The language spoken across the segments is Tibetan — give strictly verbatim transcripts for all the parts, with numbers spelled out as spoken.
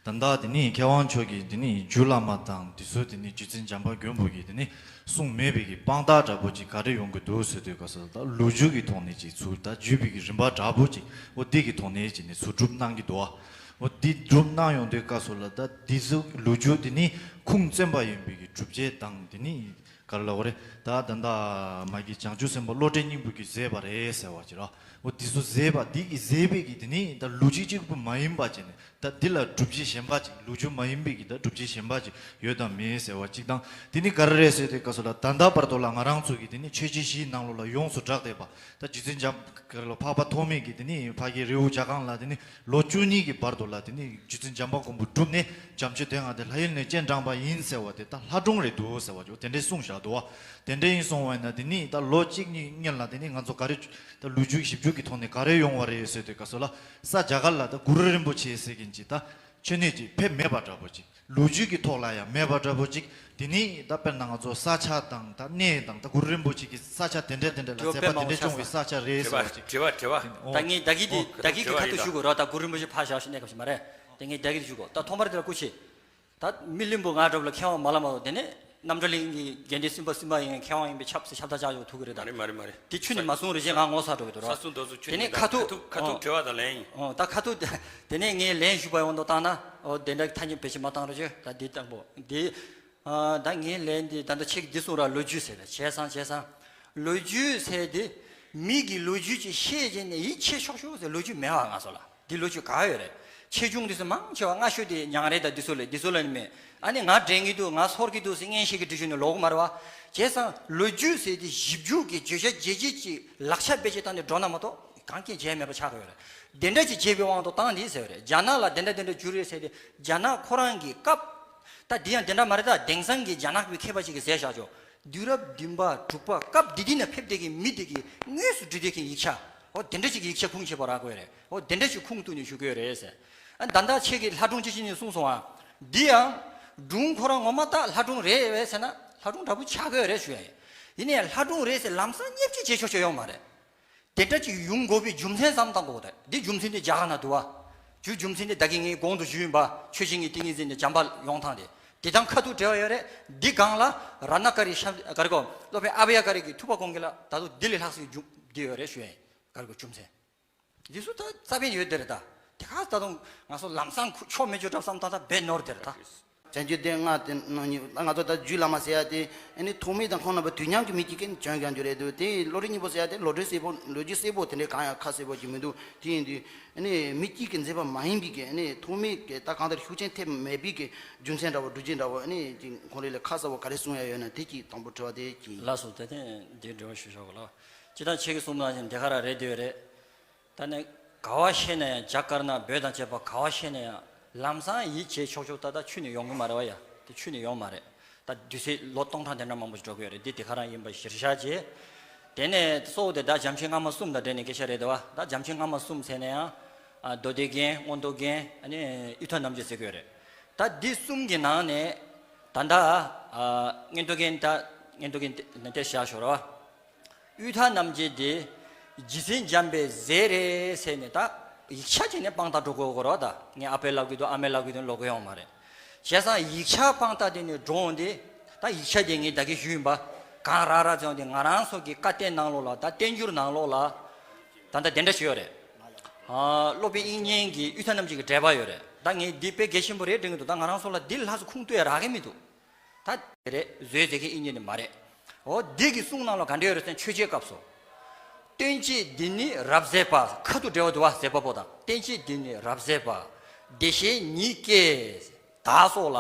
ད་ལྟ་དེ་ནི་མཁས་དབང་མཆོག་གིས་དེ་ནི་རྒྱུད་བླ་མ་དང་དེ་ཚོ་དེ་ནི་རྗེ་བཙུན་འཇམ་དཔལ་མགོན་པོ་གིས་དེ་ནི་གསུངས་མེད་པའི་གི་དཔང་རྟགས་འདྲ་པོ་ཅིག་ག་རེ་ཡོང་གི་འདུག་ཟེར་དུས་སྐབས་སུ། ད་ལོ་རྒྱུས་ཀྱི་ཐོག་ནས་ཅིག་ཚུར་ད་བརྒྱུད་པའི་གི་རིམ་པ་འདྲ་པོ་ཅིག་འོ་འདི་གི་ཐོག་ནས་ཅིག་ནི་ཚུར་སྒྲུབ་གནང་གི་འདུག་བ། འོ་འདི་སྒྲུབ་གནང་ཡོང་དུས་སྐབས་སུ་ལ། ད་འདི་ཚོ་ལོ་རྒྱུས་དེ་ནི་ཁུངས་བཙན་པ་ཡིན་པའི་གི་སྒྲུབ་བྱེད་དང་དེ་ནི་ག་རེ་ལབ་དགོས་རེད། ད་ད་ལྟ་མ་གི་བྱང་ཆུབ་སེམས་དཔའ་བློ་གྲོས་སྙིང་པོ་གིས་མཛད་པ་རེད་ཟེར་བ་ཅིག་ར། འོ་འདི་ཚོ་མཛད་པ་འདི་གིས་མཛད་པའི་གི་དེ་ནི་ད་ལོ་རྒྱུས་གཅིག་པུ་མ་ཡིན་པ་ཅིག་ནི། ད་འདི་ལ་སྒྲུབ་བྱེད་གཞན་པ་ཅིག་ལོ་རྒྱུས་མ་ཡིན་པའི་གི་ད་སྒྲུབ་བྱེད་གཞན་པ་ཅིག་ཡོད་དམ་མེད་ཟེར་བ་ཅིག་དང་། དེ་ནི་ག་རེ་རེད་ཟེར་དུས་སྐབས་སུ་ལ། ད་ལྟ་བར་དུ་ལ་ང་རང་ཚོ་གི་དེ་ནི་ཆོས་བརྒྱུད་བཞིའི་ནང་ལོགས་ལ་ཡོངས་སུ་གྲགས་བསྡད་པ། ད་རྗེ་བཙུན་འཇམ་ག་རེ་ལ་འཕགས་པ་ཐོགས་མེད་ཀྱིས་དེ་ནི་ཕ་གི་རི་བོ་བྱ་རྐང་ལ་དེ་ནི་ལོ་བཅུ་གཉིས་ཀྱི་བར་དུ་ལ་དེ་ནི་རྗེ་བཙུན་འཇམ་དཔལ་མགོན་པོ་བསྒྲུབས་ནས་བྱམས་ཆོས་སྡེ་ལྔ་དེ་ལྷ་ཡུལ་ནས་སྤྱན་དྲངས་པ་ཡིན་ཟེར་བ་དེ་ད་ལྷ་སྒྲུང་རེད་འདུག་ཟེར་བ་ཅིག་དེ་འདྲས་གསུངས་བཞག་འདུག་བ། དེ་འདྲས་ཡིན་སོང་བ་ཡིན་ན། དེ་ནི་ད་ལོ་གཅིག་གཉིས་སྔོན་ལ་དེ་ནི་ང་ཚོ་ག་རེ་ད་ལོ་རྒྱུས་ཞིབ་འཇུག་གི་ཐོག་ནས་ག་རེ་ཡོང་བ་རེད་ཟེར་དུས་སྐབས་སུ་ལ། ས་རྒྱ་གར་ལ་ད་གུ་རུ་རིན་པོ་ཆེ་ཟེར་མཁན་ཅིག་ད་ཆོས་ནས་ཅིག་ཕེབས་མེད་པ་འདྲ་པོ་ཅིག་ལོ་རྒྱུས་ཀྱི་ཐོག་ལ་ཡང་མེད་པ་འདྲ་པོ་ཅིག་དེ་ནི་ད་དཔེར་ན་ང་ཚོ་ས་ཆ་དང་ད་གནས་དང་ད་གུ་རུ་རིན་པོ་ཆེ་གི་ས་ཆ་དེ་འདྲ་དེ་འདྲ་ལ་དྲི་བ་མཛད་པ་དཔེ་མང་དེ་འདྲ་བྱུང་བའི་ས་ཆ་རེད་ཟེར་བ་ཅིག་དྲི་བ་དྲི་བ། ད་ངས་ད་གི་དེ་ད་གི་དེ་ཁ་ཐུག་ཞུ་དགོས་ར། ད་གུ་རུ་རིན་པོ་ཆེ་ཕར་བཞག་ཤིག་གནས་སྐབས་ཤིག་མ་རེད། དེ་ངས་ད་གི་དེ་ཞུ་དགོས། ད་ཐོག་མར་དེ་ལ་སྐུ་མཁྱེན། ད་མི་བླུན་པོ་ང་འདྲ་པོ་ལ་མཁས་དབང་མ་ལ་མ་གཏོགས། དེ་ནས་རྣམ་གྲོལ་གླིང་གི་དགེ་འདུན་སུམ་པ་སུམ་པ་ཡིན། མཁས་དབང་ཡིན་པའི་ཆབ་སྲིད་ཁྱབ་བརྡལ་ཆགས་ཡོད་ཐུག་གི་རེད་ད། མ་རེད་མ་རེད་མ་རེད། དེ་ཆུ་ནས་མ་གསུངས་རེད་ཅེས་ང་ངོ་ཚ་འགྲོ་གི་འདུག་ར། ས་སུ་མདོ་སུ་ཆུ་དེ་ནས་ནས་ཁ་ཐུག་ཁ་ཐུག་ཨོ། ཁ་ཐུག་དྲི་བ་དང་ལན་ཡིན། ཨོ་ད་ཁ་ཐུག་དེ་ནས་ངས་ལན་ཞུས་པ་ཡོང་དུ་བཏང་ན། ཨོ་དེ་འདྲ་ཐ་སྙད་བེད་སྤྱོད་མ་བཏང་རོགས་བྱོས། ད་འདི་དང་པོ་འདི། ཨ་ད་ངས་ལན་འདི་ད་ལྟ་ཁྱེད་ཀྱིས་འདི་གསུངས་ར། ལོ་རྒྱུས་ཟེར་ད། བྱས་ཙང་བྱས་ཙང་ལོ་རྒྱུས་ཟེར་དེ་མི་གི་ལོ་རྒྱུས་ཅིག་ཤེས་བྱས་ནས་ཡིད་ཆེས་ཆོག་ཆོག་ཟེར་ལོ་རྒྱུས་མེད་བ་ང་ཚོ་ལ། འདི་ལོ་རྒྱུས་ག་ཡོད་རེད། ཆེ་ཆུང་དེ་ཚོ་མང་ཆེ་བ་སྔ་ཤོས་དེ་ཉང་རལ་དང་འདི་ཚོ་ལས། འདི་ཚོ་ལ་ནི་མེད། ཨ་ནི་ང་དྲན་གི་འདུག་ང་ཚོར་གི་འདུག་ཟེར་མངོན་ཤེས་ཀྱི་འདྲི་ཞུ་ནས་ལོག་གི་མ་རེད་བ། བྱས་ཙང་ལོ་རྒྱུས་ཟེར་དེ་ཞིབ་འཇུག་གི་བརྗོད་བྱ་རྒྱས་བརྗོད་ཅིག་ལག་ཆ་བེད་སྤྱོད་བཏང་ནས་འགྲོ་ན་མ་གཏོགས་གང་སྐྱེ་བྱས་མེད་པ་ཆགས་ཀྱི་ཡོད་རེད། དེ་འདྲ་ཅིག་བྱས་པའི་དབང་དུ་བཏང་ནི་ཟེར་བ་རེད། རྒྱ་ནག་ལ་དེ་འདྲ་དེ་འདྲ་བྱུང་རེད་ཟེར་ཏེ། རྒྱ་ནག་ཁོ་རང་གི་སྐབས། ད་འདི་ཡང་དེ་འདྲ་མ་རེད། ད་དེང་སང་གི་རྒྱ་ནག་པའི་མཁས་པ་ཞིག་གིས་ཟེར་བཞག་ཆོག་དུས་རབས་བདུན་པ་དྲུག་པ་སྐབས་འདི་འདི་ནས་ཕེབས་བསྡད་མཁན་མི་དེ་གིས་དངོས་སུ་བྲིས་བསྡད་མཁན་ཡིག་ཆ། འོ་དེ་འདྲ་ཞིག་གི་ཡིག་ཆ་ཁུངས་སྐྱེལ་བ་རག་གི་ཡོད་རེད། འོ་དེ་འདྲ་ཞིག་ཁུངས་གཏུགས་ནས་ཞུ་གི་ཡོད་རེད་ཟེར། ཨ་ད་ལྟ་ཁྱེད་ཀྱིས་ལྷ་སྒྲུང་ཅི་ཞིག་ནས་གསུངས་སོང་ཨ། འདི་ཡང་སྒྲུང་ཁོ་རང་ངོ་མ་ད་ལྷ་སྒྲུང་རེད་བས་ཟེར་ན་ལྷ་སྒྲུང་འདྲ་པོ་ཆགས་ཀྱི་ཡོད་རེད་ཞུ་ཡ་ཡིན། ཡིན་ནའི་ལྷ་སྒྲུང་རེད་ཟེར་ལམ་སང་བརྙས་བཅོས་བྱེད་ཆོག་ཆོག་ཡོད་མ་རེད། དེ་འདྲ་ཅིག་ཡོང་དགོས་པའི་རྒྱུ་མཚན་བསམ་བཏང་དགོས་རེད། འདི་རྒྱུ་མཚན་དེ་རྒྱ་གར་ན་འདུག་བ། རྒྱུ་རྒྱུ་མཚན་དེ་ད་གིན་ངས་གོང་དུ་ཞུས་ཡིན་པ། ཆོས་སྦྱིན་གྱི་ཏིང་ངེ་འཛིན་དེ་བྱམས་པ་ཡོང་ཐང་དེ། དེ་དང་ཁ་ཐུག་འབྲེལ་བ་ཡོད་རེད། འདི་སྒང་ལ་རཏྣ་ཀ་རི་ཤ་ག་རེ་གོ་སློབ་དཔོན་ཨ་བྷ་ཡ་ཀ་རི་གི་ཐུབ་པ་དགོངས་རྒྱན་ལ་ད་དུང་འདི་ལས་ལྷག་སའི་རྒྱུ་འདི་ཡོད་རེད་ཞུ་ཡ་ཡིན། ག་རེ་གོ་རྒྱུ་མཚན། འདི་ཚོ་ད་རྩ་བའི་ཡོད་དེ་རེད་ད། དེ་ག་ད་དུང་ང་ཚོ་ལམ་སང་ཁུ་ཆོ་མེད་ཆོ་འདྲ་བསམ་ད་ད་བེད་ནོར་དེ་རེད་ད། བྱང་ཆུབ་སྡེ་ལྔ་དེ་ནང་ཉིད་ང་ཚོ་ད་རྒྱུད་བླ་མ་ཟེར་ཡ་དེ། ཨ་ནི་ཐོགས་མེད་དང་ཁོང་རྣམ་པ་དུས་མཉམ་གྱི་མི་གཅིག་གིས་བྱོན་ཀྱང་རྒྱུ་རེད་འདུག་དེ་བློ་གྲོས་སྙིང་པོ་ཟེར་ཡ་དེ་ལོ་རྒྱུས་གསལ་པོ་ལོ་རྒྱུས་གསལ་པོ་དེ་འདྲའི་གང་ཡང་ཁ་གསལ་པོ་ཅིག་མི་འདུག་དེ་ཡིན་དུས་ཨ་ནི་མི་གཅིག་གིས་མཛད་པ་མ་ཡིན་པའི་གི་ཨ་ནི་ཐོགས་མེད་ཀྱི་ད་གང་ལྟར་ཤུགས་རྐྱེན་ཐེབས་མེད་པའི་གི་རྒྱུ་མཚན་འདྲ་བོ་སྒྲུབ་བྱེད་འདྲ་བོ་ཨ་ནི་ཅིག་ཁོང་རེ་ལ་ཁ་གསལ་པོ་ག་རེ་གསུང་ཡ་ཡོད་ན་དེ་གཅིག་དང་པོ་དྲི་བ་དེ་གཅིག་ཡིན། ལགས་སོ། དེ་ཐེངས་འདི་འགྲེལ་བ་ཞུ་ཆོག་གི་ལགས། སྤྱིར་བཏང་ཁྱེད་ཀྱིས་གསུངས་པ་ནང་བཞིན་དེ་ག་རང་རེད་འདོད་རེད། ད་ནི་ག་བ་བཤད་ན་ཡང་རྒྱ་དཀར་ནག་བོད་དང་བཅས་པ་ག་བ་བཤད་ན་ཡང་ལམ་སང་ཡིད་ཆེས་ཆོག་ཆོག་ཏག་ཏག་ཆུ་ནས་ཡོང་གི་མ་རེད་བ་ཡ། དེ་ཆུ་ནས་ཡོང་མ་རེད། ད་དུས་ཚོད་ལོ་སྟོང་ཕྲག་དེ་འདྲ་མང་པོ་ཞིག་འགྲོ་གི་ཡོད་རེད། འདི་དེ་ག་རང་ཡིན་པ་གཞིར་བཞག་བྱས། དེ་ནས་གཙོ་བོ་དེ་ད་བྱམས་ཆོས་སྔ་མ་གསུམ་དང་འབྲེལ་ནས་སྐད་ཆ་རེད་དོ་བ། ད་བྱམས་ཆོས་སྔ་མ་གསུམ་ཟེར་ན་ཡང་ཨ་མདོ་སྡེ་རྒྱན། མངོན་རྟོགས་རྒྱན། ཨ་ནི་གཡུལ་ཐབས་རྣམ་འབྱེད་ཟེར་གི་ཡོད་རེད། ད་འདི་གསུམ་གྱི་ནང་ནས་ད་ལྟ་ཨ་མངོན་རྟོགས་རྒྱན། ད་མངོན་རྟོགས་རྒྱན་དེ་དེ་བཞག་ཞོར་བ། གཡུལ་ཐབས་རྣམ་འབྱེད་དེ་རྗེ་བཙུན་འཇམ་དཔལ་མཛད་རེད་ཟེར་ནས་ད་ཡིག་ཆ་ཅིག་ནས་དཔང་རྟགས་འགྲོ་དགོས་ཀྱི་རེད་ད། ངས་ཨ་ཕས་ལབ་ཀྱི་འདུག་ཨ་མས་ལབ་ཀྱི་འདུག་ལབ་ཀྱི་ཡོད་མ་རེད། བྱས་ཙང་ཡིག་ཆ་དཔང་རྟགས་དེ་ནས་འགྲོ་འོང་དེ། ད་ཡིག་ཆ་དེ་ངས་ད་གིན་ཞུས་ཡིན་པ། གང་རག་རག་ཙམ་དེ་ང་རང་ཚོ་གི་བཀའ་བསྟན་ནང་ལོགས་ལ། ད་བསྟན་འགྱུར་ནང་ལོགས་ལ་ད་ལྟ་དེ་འདྲ་ཞིག་ཡོད་རེད། ཨ་སློབ་དཔོན་དབྱིག་གཉེན་གྱི་གཡུལ་ཐབས་རྣམ་འབྱེད་ཀྱི་འགྲེལ་པ་ཡོད་རེད། ད་ངས་འདི་དཔེ་གལ་ཆེན་པོ་རེད་དྲན་གྱི་འདུག་ད་ང་རང་ཚོ་ལ་འདི་ལྷག་ཙམ་ཁུངས་གཏུགས་ཡ་རག་གི་མི་འདུག་ད་དེ་རེད། བཟོས་མཛད་མཁན་དབྱིག་གཉེན་ནི་མ་རེད། འོ་འདི་གི་གསུང་ནང་ལ་ག་འདྲ་ཡོད་རེད་ཟེར་ན། མཆོད་བརྗོད་སྐབས་སུ། སྟོན་བྱེད་འདི་ནི་རབ་མཛེས་པ། ཁ་ཐུག་འབྲེལ་བ་འདུག་བ། མཛེས་པ་པོ་དང་། སྟོན་བྱེད་འདི་ནི་རབ་མཛེས་པ། བདེ་གཤེགས་ཉིད་ཀྱིས་བདག་སོགས་ལ།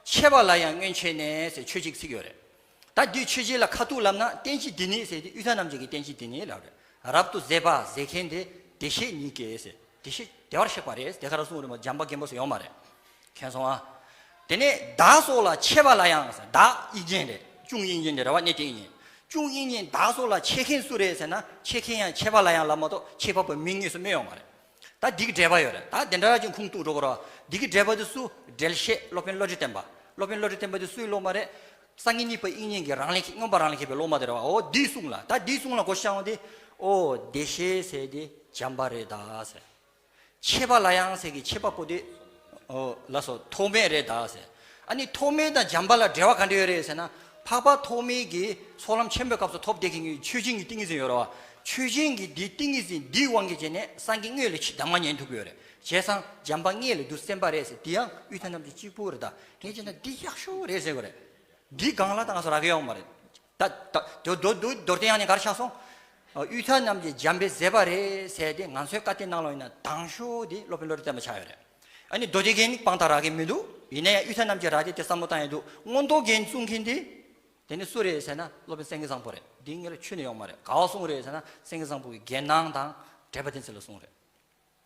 མཆོད་པ་ལ་ཡང་སྔོན་ཆད་ནས་ཟེར་མཆོད་བརྗོད་ཀྱི་ཚིག་ཡོད་རེད། ད་འདི་མཆོད་བརྗོད་ལ་ཁ་ཐུག་ལབ་ན། སྟོན་བྱེད་འདི་ནི་ཟེར་དེ་གཡུལ་ཐབས་རྣམ་འབྱེད་ཀྱི་སྟོན་བྱེད་འདི་ནི་ལབ་རེད། རབ་ཏུ་མཛེས་པ་མཛེས་མཁན་དེ་བདེ་གཤེགས་ཉིད་ཀྱིས་ཟེར། བདེ་གཤེགས་བདེ་བར་གཤེགས་པ་རེད། དེ་ག་རང་གསུངས་རེད་མ། འཇམ་དཔལ་མགོན་པོ་སུ་ཡོང་མ་རེད། མཁྱེན་སོང་ཨ། དེ་ནས་བདག་སོགས་ལ་མཆོད་པ་ལ་ཡང་ཟེར། བདག་དབྱིག་གཉེན་རེད། གཅུང་དབྱིག་གཉེན་དེ་རེད་བ། གནས་བརྟན་དབྱིག་གཉེན། གཅུང་དབྱིག་གཉེན་བདག་སོགས་ལ་མཆོད་མཁན་སུ་རེད་ཟེར་ན། མཆོད་མཁན་ཡང་མཆོད་པ་ལ་ཡང་ལབ་མ་གཏོགས་མཆོད་པ་པོའི་མིང་དངོས་སུ་སྨོས་ཡོད་མ་རེད། ད་འདི་གི་འགྲེལ་པ་ཡོད་རེད། ད་དེ་འདྲ་ཅིག་ཁུངས་གཏུགས་འགྲོ་དགོས་རེད་བ། འདི་གི་འགྲེལ་པ་དེ་སུ། འགྲེལ་བཤད་སློབ་དཔོན་བློ་གྲོས་བརྟན་པ། སློབ་དཔོན་བློ་གྲོས་བརྟན་པ་དེ་སུའི་སློབ་མ་རེད། སངས་རྒྱས་གཉིས་པ་དབྱིག་གཉེན་གྱི་རང་ལས་མངོན་པ་རང་ལས་མཁས་པའི་སློབ་མ་དེ་རེད་བ། འོ་འདིའི་གསུང་ལ། ད་འདིའི་གསུང་ལ་གོ་ཤེས་བྱུང་སྟེ། འོ་བདེ་གཤེགས་ཟེར་དེ་བྱམས་པ་རེད་ད་ཟེར། མཆོད་པ་ལ་ཡང་ཟེར་གི་མཆོད་པ་པོ་དེ། ཨོ་ལགས་སོ། ཐོགས་མེད་རེད་ད་ཟེར། ཨ་ནི་ཐོགས་མེད་དང་འཇམ་པ་ལ་འབྲེལ་བ་ག་འདྲ་ཡོད་རེད་ཟེར་ན། འཕགས་པ་ཐོགས་མེད་ཀྱིས་ཚོགས་ལམ་ཆེན་པོའི་སྐབས་སུ་ཐོབ་བསྡད་མཁན་གྱི་ཆོས་ཅན་གྱི་ཏིང་ངེ་འཛིན་ཡོད་རེད་བ། ཆོས་ཅན་གྱི་འདི་ཏིང་ངེ་འཛིན་འདིའི་དབང་གིས་བྱས་ནས་སངས་རྒྱས་དངོས་ལ་ཆེས་གདམས་ངག་ཉན་ཐུབ་ཀྱི་ཡོད་རེད། བྱས་ཙང་འཇམ་པ་དངོས་ལ་འདུག་སེམས་དཔའ་རེད་ཟེར། འདི་ཡང་དབུས་མཐའ་རྣམ་འབྱེད་གཅིག་པུ་རེད་ད། ངས་བྱས་ན་འདི་ཡག་ཤོས་རེད་ཟེར་དགོས་རེད། འདི་སྒང་ལ་ད་ང་ཚོ་རག་གི་ཡོད་མ་རེད། ད་ད་མདོ་མདོ་མདོ་མདོ་སྡེ་ཡང་ནས་ག་རེ་ཆགས་སོང་། དབུས་མཐའ་རྣམ་འབྱེད་འཇམ་པའི་ཟད་པ་རེད་ཟེར་ཏེ། ང་ཚོའི་བཀའ་བསྟན་ནང་ལོགས་ཡིན་ན་དང་ཤོས་དེ་སློབ་དཔོན་བློ་གྲོས་བརྟན་པ་ཆགས་ཡོད་རེད། ཨ་ནི་མདོ་སྡེ་རྒན་དཔང་རྟགས་རག་གི་མི་འདུག། ཡིན་ན་ཡང་དབུས་མཐའ་རྣམ་འབྱེད་རག་སྟེ་དེ་བསམ་བློ་བཏང་ཡོད་འདུག། མངོན་རྟོགས་རྒྱན་གསུང་མཁན་དེ། དེ་ནི་སུ་རེད་ཟེར་ན་སློབ་དཔོན་སེང་གེ་བཟང་པོ་རེད། འདི་སྔོན་ལ་ཁྱོན་ནས་ཡོང་མ་རེད། ག་པར་གསུངས་རེད་ཟེར་ན་སེང་གེ་བཟང་པོ་གི་རྒྱན་སྣང་དང་འགྲེལ་པ་དེ་ཚོ་ལ་གསུངས་རེད།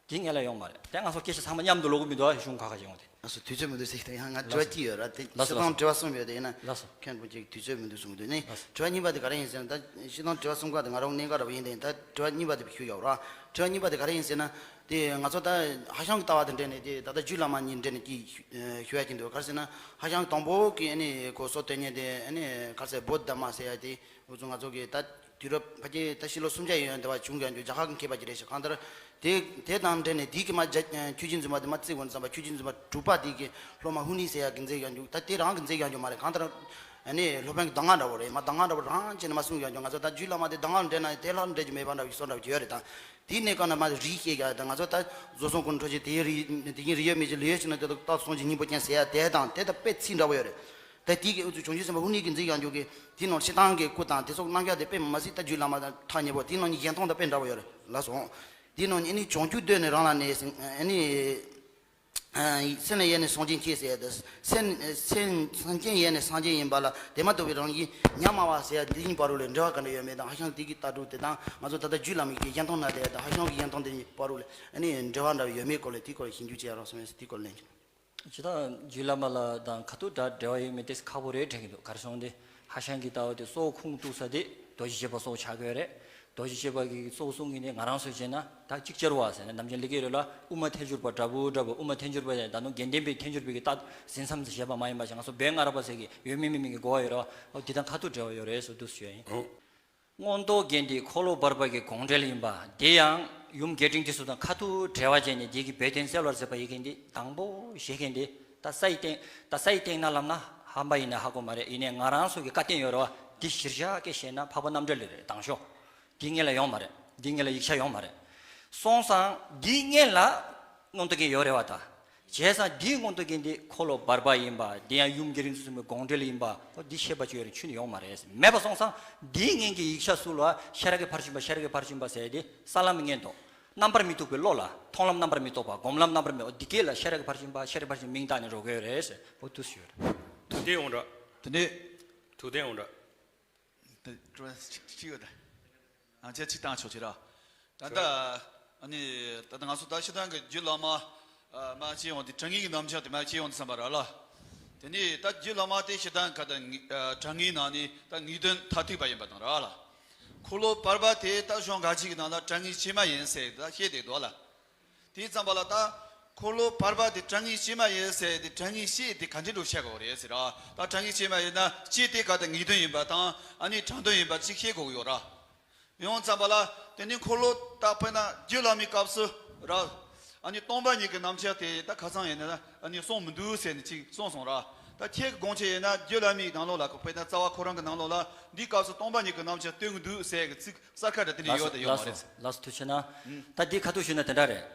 དེ་ངེད་ལ་ཡོང་མ་རེད། དེ་ང་ཚོ་སྐད་ཆ་ཚང་མ་མཉམ་དུ་ཀློག་གི་མི་འདུག་ཨ། གཞུང་ཁ་ཁ་ཡོང་དེ། ལགས་སོ། དུས་ཚོད་མི་འདུག་ཟེར་ཏེ། ཡང་ང་དྲི་བ་གཅིག་ཡོད་ར། དེ་ལགས་སོ། སྤྱིར་བཏང་དྲི་བ་གསུམ་ཡོད་དེ། ཡིན་ན་ལགས་སོ། མཁན་པོ་ཅིག་དུས་ཚོད་མི་འདུག་གསུང་གི་འདུག་ནི། ལགས་སོ། དྲི་བ་གཉིས་པ་དེ་ག་རེ་ཡིན་ཟེར་ན། ད་སྤྱིར་བཏང་དྲི་བ་གསུམ་ཀ་དེ་ང་རང་གནད་འགག་འདྲ་པོ་ཡིན་དེ། ད་དྲི་བ་གཉིས་པ་དེ་ཞུ་ཡག་ར། དྲི་བ་གཉིས་པ་དེ་ག་རེ་ཡིན་ཟེར་ན། དེ་ང་ཚོ་ད་ཧྭ་ཤང་གི་ལྟ་བ་དང་འབྲེལ་ནས། དེ་ད་ལྟ་རྒྱུད་བླ་མ་གཉིས་འབྲེལ་ནས་ཅིག་ཞུ་ཡ་ཅིག་འདུག། ག་རེ་ཟེར་ན། ཧྭ་ཤང་དང་པོ་གི་ཨ་ནི་ཁོ་སོ་སྟོན་མཁན་དེ་ཨ་ནི་ག་རེ་ཟེར། བོད་དྷརྨ་ཟེར་ཡ་དེ། འུ་ཚོ་ང་ཚོ་གི་ད་དུས་རབས་ཕལ་ཆེར་ད་ཕྱི་ལོ་སུམ་བརྒྱ་ཡན་དེ་བ་བྱུང་ཡོད་རྒྱུ། རྒྱ་གར་གྱི་མཁས་པ་ཅིག་རེད་ཤག། གང་ལྟར་དེ་དེ་དང་འབྲེལ་ནས་དེའི་གི་མ་རྒྱ་ཆོས་རྗེ་བཙུན་པ་དེ་མ་བརྩི་དགོས་ན་བསམ་པ། ཆོས་རྗེ་བཙུན་པ་དྲུག་པ་དེ་གི་སློབ་མ་ཧུ་ནི་ཟེར་ཡ་གི་མཛད་ཡོད་རྒྱུ། ད་དེ་རང་གི་མཛད་ཡོད་རྒྱུ་མ་རེད། གང་ལྟར་ཨ་ནི་སློབ་དཔོན་གྱི་གདམས་ངག་འདྲ་བོ་རེད། མ་གདམས་ངག་འདྲ་བོ་རང་བྱས་ནས་མ་གསུངས་ཡོད་རྒྱུ། ང་ཚོ་ད་རྒྱུད་བླ་མ་དེ་གདམས་ངག་འབྲེལ་ན་དེ་ལྷག་འབྲེལ་རྒྱུ་མེད་པ་འདྲ་བོ་ཞིག་བཟོ་འདྲ་བོ་ཅིག་ཡོད་རེད། ད་དེའི་གནས་སྐབས་ན་མ་རིགས་བཤད་ཡ། ད་ང་ཚོ་ད་བཟོ་ཚོང་ཁོ་ན་འཕྲོ་ཆེ་དེ་རིགས་དེ་གི་རིགས་ཡོད་མེད་ཅིག་ལ་ཡོད་ཕྱིན་ན། དེ་ད་རྟགས་ཏུ་སངས་རྒྱས་སྙིང་པོ་ཅན་ཟེར་ཡ་དེ་དང་དེ་ད་དཔེ་ཚིག་འདྲ་བོ་ཡོད་རེད། ད་དེ་གི་འུ་ཚོ་བྱང་ཆུབ་སེམས་དཔའ་ཧུ་ནི་གི་མཛད་ཡོད་རྒྱུ་གི་དེ་ནང་སྤྱིར་བཏང་གི་སྐུ་དང་དེ་སོགས་རྣམ་གཞག་དེ་དཔེ་མ་སྲིད་ད་རྒྱུད་བླ་མ་དང་ཐག་ཉེ་པོ། དེ་ནང་གི་གཞན་སྟོང་དང་དཔེ་འདྲ་བོ་ཡོད་རེད། ལགས་སོ། དེ་ནང་ནས་ཨ་ནི་བྱང་ཆུབ་འདོད་ནི་རང་ལ་གནས་ཟེར། ཨ་ནི་སེམས་ལ་ཡེངས་ནས་སངས་རྒྱས་མཁྱེན་ཟེར་ཡ་དེ། སེམས་སེམས་སེམས་ཅན་ཡེངས་ནས་སངས་རྒྱས་ཡིན་པ་ལ་དེ་མ་གཏོགས་པའི་རང་བཞིན་ཉམས་དམའ་བ་ཟེར་ཡ་དེ་གཉིས་བར་དུ་ལ་འབྲེལ་བ་ག་འདྲ་ཡོད་མེད་དང་། ཧྭ་ཤང་དེ་གི་ལྟ་གྲུབ་དེ་དང་ང་ཚོ་ད་ལྟ་རྒྱུད་བླ་མའི་གི་གཞན་སྟོང་ན་དེ་དང་ཧྭ་ཤང་གི་གཞན་སྟོང་དེ་གཉིས་བར་དུ་ལ་ཨ་ནི་འབྲེལ་བ་འདྲ་བོ་ཡོད་མེད་སྐོར་ལ། དེའི་སྐོར་ལ་ཞིབ་འཇུག་བྱེད་ཡ་རོགས་གསུངས་ཡོད་ཟེར། དེའི་སྐོར་ལ་ལན་རྒྱུ། ཇི་ལྟར་རྒྱུད་བླ་མ་ལ་དང་ག་དུས་འདྲ་འབྲེལ་བ་ཡོད་མེད་དེ་ཁག་པོ་རེད་དྲན་གྱི་འདུག། ག་རེ་སོང་དེ་ཧྭ་ཤང་གི་ལྟ་བ་དེ་སྲོག་ཁུངས་གཏུགས་ས་དེ་རྡོ་རྗེ་བྱེད་པ་སོགས་ཆགས་ཀྱི་ཡོད་རེད། རྡོ་རྗེ་བྱེད་པ་གི་སྲོག་གསུང་གི་ནི་ང་རང་ཚོས་བྱས་ན་ད་ཅིག་ཅར་བ་ཟེར་ན་ནམ་རྒྱུན་ལེགས་ཀྱི་རེད་ལ། དབུ་མ་ཐལ་འགྱུར་བ་འདྲ་པོ་འདྲ་པོ། དབུ་མ་ཐལ་འགྱུར་བ་ཡང་ད་ནང་དགེ་ལྡན་པའི་ཐལ་འགྱུར་བའི་གི་རྟགས་ཟིན་མཚམས་སུ་བཞག་པ་མ་ཡིན་པ་ཞིག། ང་ཚོ་བོད་སྔ་རབས་པ་ཟེར་གི་ཡོད་མེད་མེད་མེད་ཀྱི་གོ་བ་ཡོད་རེད་བ། འོ་དེ་དང་ག་དུས་འབྲེལ་བ་ཡོད་རེད་ཟེར་འདུག་ཞུ་ཡ་ཡིན། མངོན་རྟོགས་རྒྱན་དེ་འཁོར་ལོ་བར་པ་གི་དགོངས་འགྲེལ་ཡིན་པ། དེ་ཡང་ཡུམ་རྒྱས་འབྲིང་དེ་ཚོ་དང་ག་དུས་འབྲེལ་བ་བྱས་ནས་དེ་གི་བོད་དོན་གསལ་བར་མཛད་པ་ཡི་གེ་འདི་དང་པོ་ཞེས་མཁན་དེ་ད་ས་ཡི་སྟེང་ད་ས་ཡི་སྟེང་ན་ལབ་ན་ཧམ་པ་ཡིན་ན་ཧ་གོ་མ་རེད། ཡིན་ནའི་ང་རང་ཚོ་གི་བཀའ་བསྟན་ཡོད་རེད་བ། འདི་གཞིར་བཞག་གི་བཤད་ན་འཕགས་པ་རྣམ་འགྲེལ་ལས་རེད། དང་ཤོས་འདི་ངེད་ལ་ཡོང་མ་རེད། འདི་ངེད་ལ་ཡིག་ཆ་ཡོང་མ་རེད། སོང་ཙང་འདི་ངེད་ལ་མངོན་རྟོགས་རྒྱན་ཡོད་རེད་བ་ད། བྱས་ཙང་འདིའི་མངོན་རྟོགས་རྒྱན་འདི་འཁོར་ལོ་བར་པ་ཡིན་པ། འདི་ཡང་ཡུམ་རྒྱས་འབྲིང་དེ་ཚོ་གསུངས་པའི་དགོངས་འགྲེལ་ཡིན་པ། འོ་འདི་ཤེས་པ་ཅིག་ཡོད་རེད། ཁྱོན་ནས་ཡོང་མ་རེད། མེད་པ་སོང་ཙང་འདིའི་སྔོན་གྱི་ཡིག་ཆ་ཚོ་ལ་ཤེས་རབ་ཀྱི་ཕར་ཕྱིན་པ། ཤེས་རབ་ཀྱི་ཕར་ཕྱིན་པ་ཟེར་དེ་ས་ལམ་སྔོན་དུ་རྣམ་པར་མི་རྟོག་པའི་བློ་ལ། མཐོང་ལམ་རྣམ་པར་མི་རྟོག་པ། སྒོམ་ལམ་རྣམ་པར་མི། འོ་འདི་སྐད་ལ་ཤེས་རབ་ཀྱི་ཕར་ཕྱིན་པ། ཤེས་རབ་ཀྱི་ཕར་ཕྱིན་མིང་བཏགས་ནས་འགྲོ་དགོས་རེད་ཟེར། འོ་འདུག་སེ་ཡོད་རེད། ཐུབ་བསྟན་དབང་གྲགས། དེ་ནས་ཐུབ་བསྟན་དབང་གྲགས། དེ་ཀྲོ་ཅིག་ཅིག་ཡོད་དེ། ཨ་ཅེ་ཅིག་བཏང་ཆོག་ཅིག་ར། ད་ལྟ་ཨ་ནི་ད་ལྟ་ང་ཚོ་ད་སྤྱིར་བཏང་གི་རྒྱུད་བླ་མ་ཨ་མ་སྐྱེ་ཡོང་དེ་དྲང་ངེས་ཀྱི་རྣམ་གཞག་དེ་མ་སྐྱེ་ཡོང་དུ་བསམ་པ་ར་ལ། དེ་ནས་ད་རྒྱུད་བླ་མ་དེ་སྤྱིར་བཏང་ག་ད་ཨ་དྲང་ངེས་ནང་ནས་ད་ངེས་དོན་མཐར་ཐུག་པ་ཡིན་པ་དང་ར་ལ། འཁོར་ལོ་བར་པ་དེ་ད་གཞུང་ག་ཅིག་གི་ནང་ལ་དྲང་ངེས་ཕྱི་མ་ཡིན་ཟེར་ད་བཤད་དེ་འདུག་ལ། དེ་ཙམ་པ་ལ་ད་འཁོར་ལོ་བར་པ་དེ་དྲང་ངེས་ཕྱི་མ་ཡིན་ཟེར་དེ། དྲང་ངེས་ཕྱི་དེ་ག་འདྲ་འགྲོ་བཤད་དགོས་རེད་ཟེར་ར། ད་དྲང་ངེས་ཕྱི་མ་ཡིན་ན་ཕྱི་དེ་ག་ད་ངེས་དོན་ཡིན་པ་དང་ཨ་ནི་དྲང་དོན་ཡིན་པ་ཅིག་ཤེས་དགོས་ཀྱི་ཡོད་ར། ཡོང་ཙམ་པ་ལ་དེ་ནི་འཁོར་ལོ་ད་དཔེར་ན་རྒྱུད་བླ་མའི་སྐབས་སུ་ར། ཨ་ནི་སྟོང་པ་ཉིད་ཀྱི་རྣམ་གཞག་དེ་ད་ཁ་སང་ཡིན་ན་ཨ་ནི་གསུངས་མི་འདུག་ཟེར་ནས་ཅིག་གསུངས་སོང་ར། ད་ཁྱེད་ཀྱི་དགོངས་འཆར་ཡིན་ན་རྒྱུད་བླ་མའི་ནང་ལོགས་ལ་དཔེར་ན་རྩ་བ་ཁོ་རང་གི་ནང་ལོགས་ལ་འདིའི་སྐབས་སུ་སྟོང་པ་ཉིད་ཀྱི་རྣམ་གཞག་སྟོན་གྱི་འདུག་ཟེར་གྱི་ཚིག་གསལ་ཁ་འདྲ་དེ་འདྲ་ཡོད་དང་ཡོད་མ་རེད། ལགས་སོ། ལགས་སོ། ཐུགས་རྗེ་གནང་། ད་འདི་ཁ་ཐུག་ཞུས་ན་དེ་འདྲ་རེད།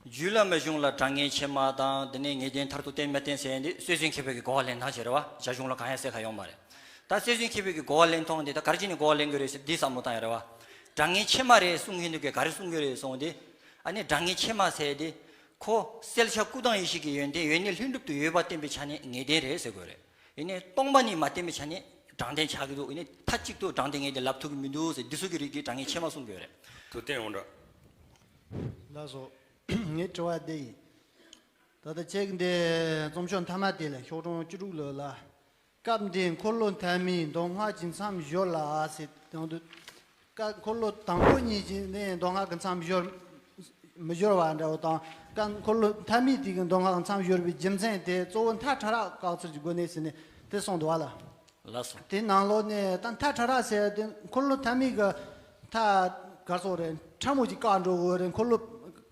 རྒྱུད་བླ་མའི་གཞུང་ལ་དྲང་ངེས་ཕྱི་མ་དང་། དེ་ནས་ངེས་དོན་མཐར་ཐུག་བསྟན་མ་བསྟན་ཟེར་ཡ་འདི་སྲོལ་འཛིན་མཁས་པའི་གི་གོ་བ་ལེན་སྟངས་ཤིག་རེད་བ། རྒྱ་གཞུང་ལ་གང་ཡང་གསལ་ཁ་ཡོད་མ་རེད། ད་སྲོལ་འཛིན་མཁས་པའི་གི་གོ་བ་ལེན་སྟངས་འདི་ད་ག་རེ་བྱས་ནས་གོ་བ་ལེན་དགོས་རེད་ཟེར་འདི་བསམ་བློ་བཏང་ཡ་རེད་བ། དྲང་ངེས་ཕྱི་མ་རེད་གསུང་མཁན་འདུག་གས། ག་རེ་གསུང་གི་རེད་གསུངས་ཏེ། ཨ་ནི་དྲང་ངེས་ཕྱི་མ་ཟེར་དེ། ཁོ་གསལ་ཆ་སྐུ་དང་ཡེ་ཤེས་ཀྱི་ཡོན་ཏན་ཡོད་ནི་ལྷུན་གྲུབ་ཏུ་ཡོད་པ་བསྟན་པའི་ཆ་ནས་ངེས་གཏན་རེད་ཟེར་དགོས་རེད། ཡིན་ནའི་སྟོང་པ་ཉིད་མ་བསྟན་པའི་ཆ་ནས་དྲང་བདེན་ཆགས་ཀྱི་འདུག། ཡིན་ནའི་མཐའ་གཅིག་ཏུ་དྲང་བདེན་ངེས་གཏན་ལབ་ཐུབ་ཀྱི་མི་འདུག་ཟེར་འདི་ཚོ་གི་རིགས་ཀྱི་དྲང་ངེས་ཕྱི་མ་གསུང་དགོས་རེད། ཐུབ་བསྟན་དབང་གྲགས། ལགས་སོ། ངའི་དྲི་བ་འདི་ཡིན། ད་ལྟ་ཁྱེད་ཀྱི་འདི་རྩོམ་ཤོག་མཐའ་མ་དེ་ལ་ཤོག་གྲངས་བཅུ་དྲུག་ལོ་ལ། སྐབས་འདིའི་འཁོར་ལོ་མཐའ་མིའི་མདོ་སྔགས་ཀྱི་མཚམས་སྦྱོར་ལ་ཟེར་དང་དུ། སྐབས་འཁོར་ལོ་དང་པོ་གཉིས་ཀྱི་ནས་མདོ་སྔགས་ཀྱི་མཚམས་སྦྱོར་མི་སྦྱོར་བ་འདྲ་བོ་དང་། སྐབས་འཁོར་ལོ་མཐའ་མིའི་དེ་གི་མདོ་སྔགས་ཀྱི་མཚམས་སྦྱོར་བའི་རྒྱུ་མཚན་དེ་གཙོ་བོ་མཐའ་ཕྲ་རགས་དཀག་ཚུལ་གྱི་སྒོ་ནས་ཟེར་ནས་དེ་གསུངས་འདུག་བ་ལ། ལགས་སོ། དེ་ནང་ལོགས་ནས་ད་མཐའ་ཕྲ་རགས་ཟེར་དེ་འཁོར་ལོ་མཐའ་མིའི་གི་མཐའ་གར་སོགས་རེད། ཕྲ་མོ་ཅིག་བཀག་འགྲོ་དགོས་རེད། འཁོར་ལོ་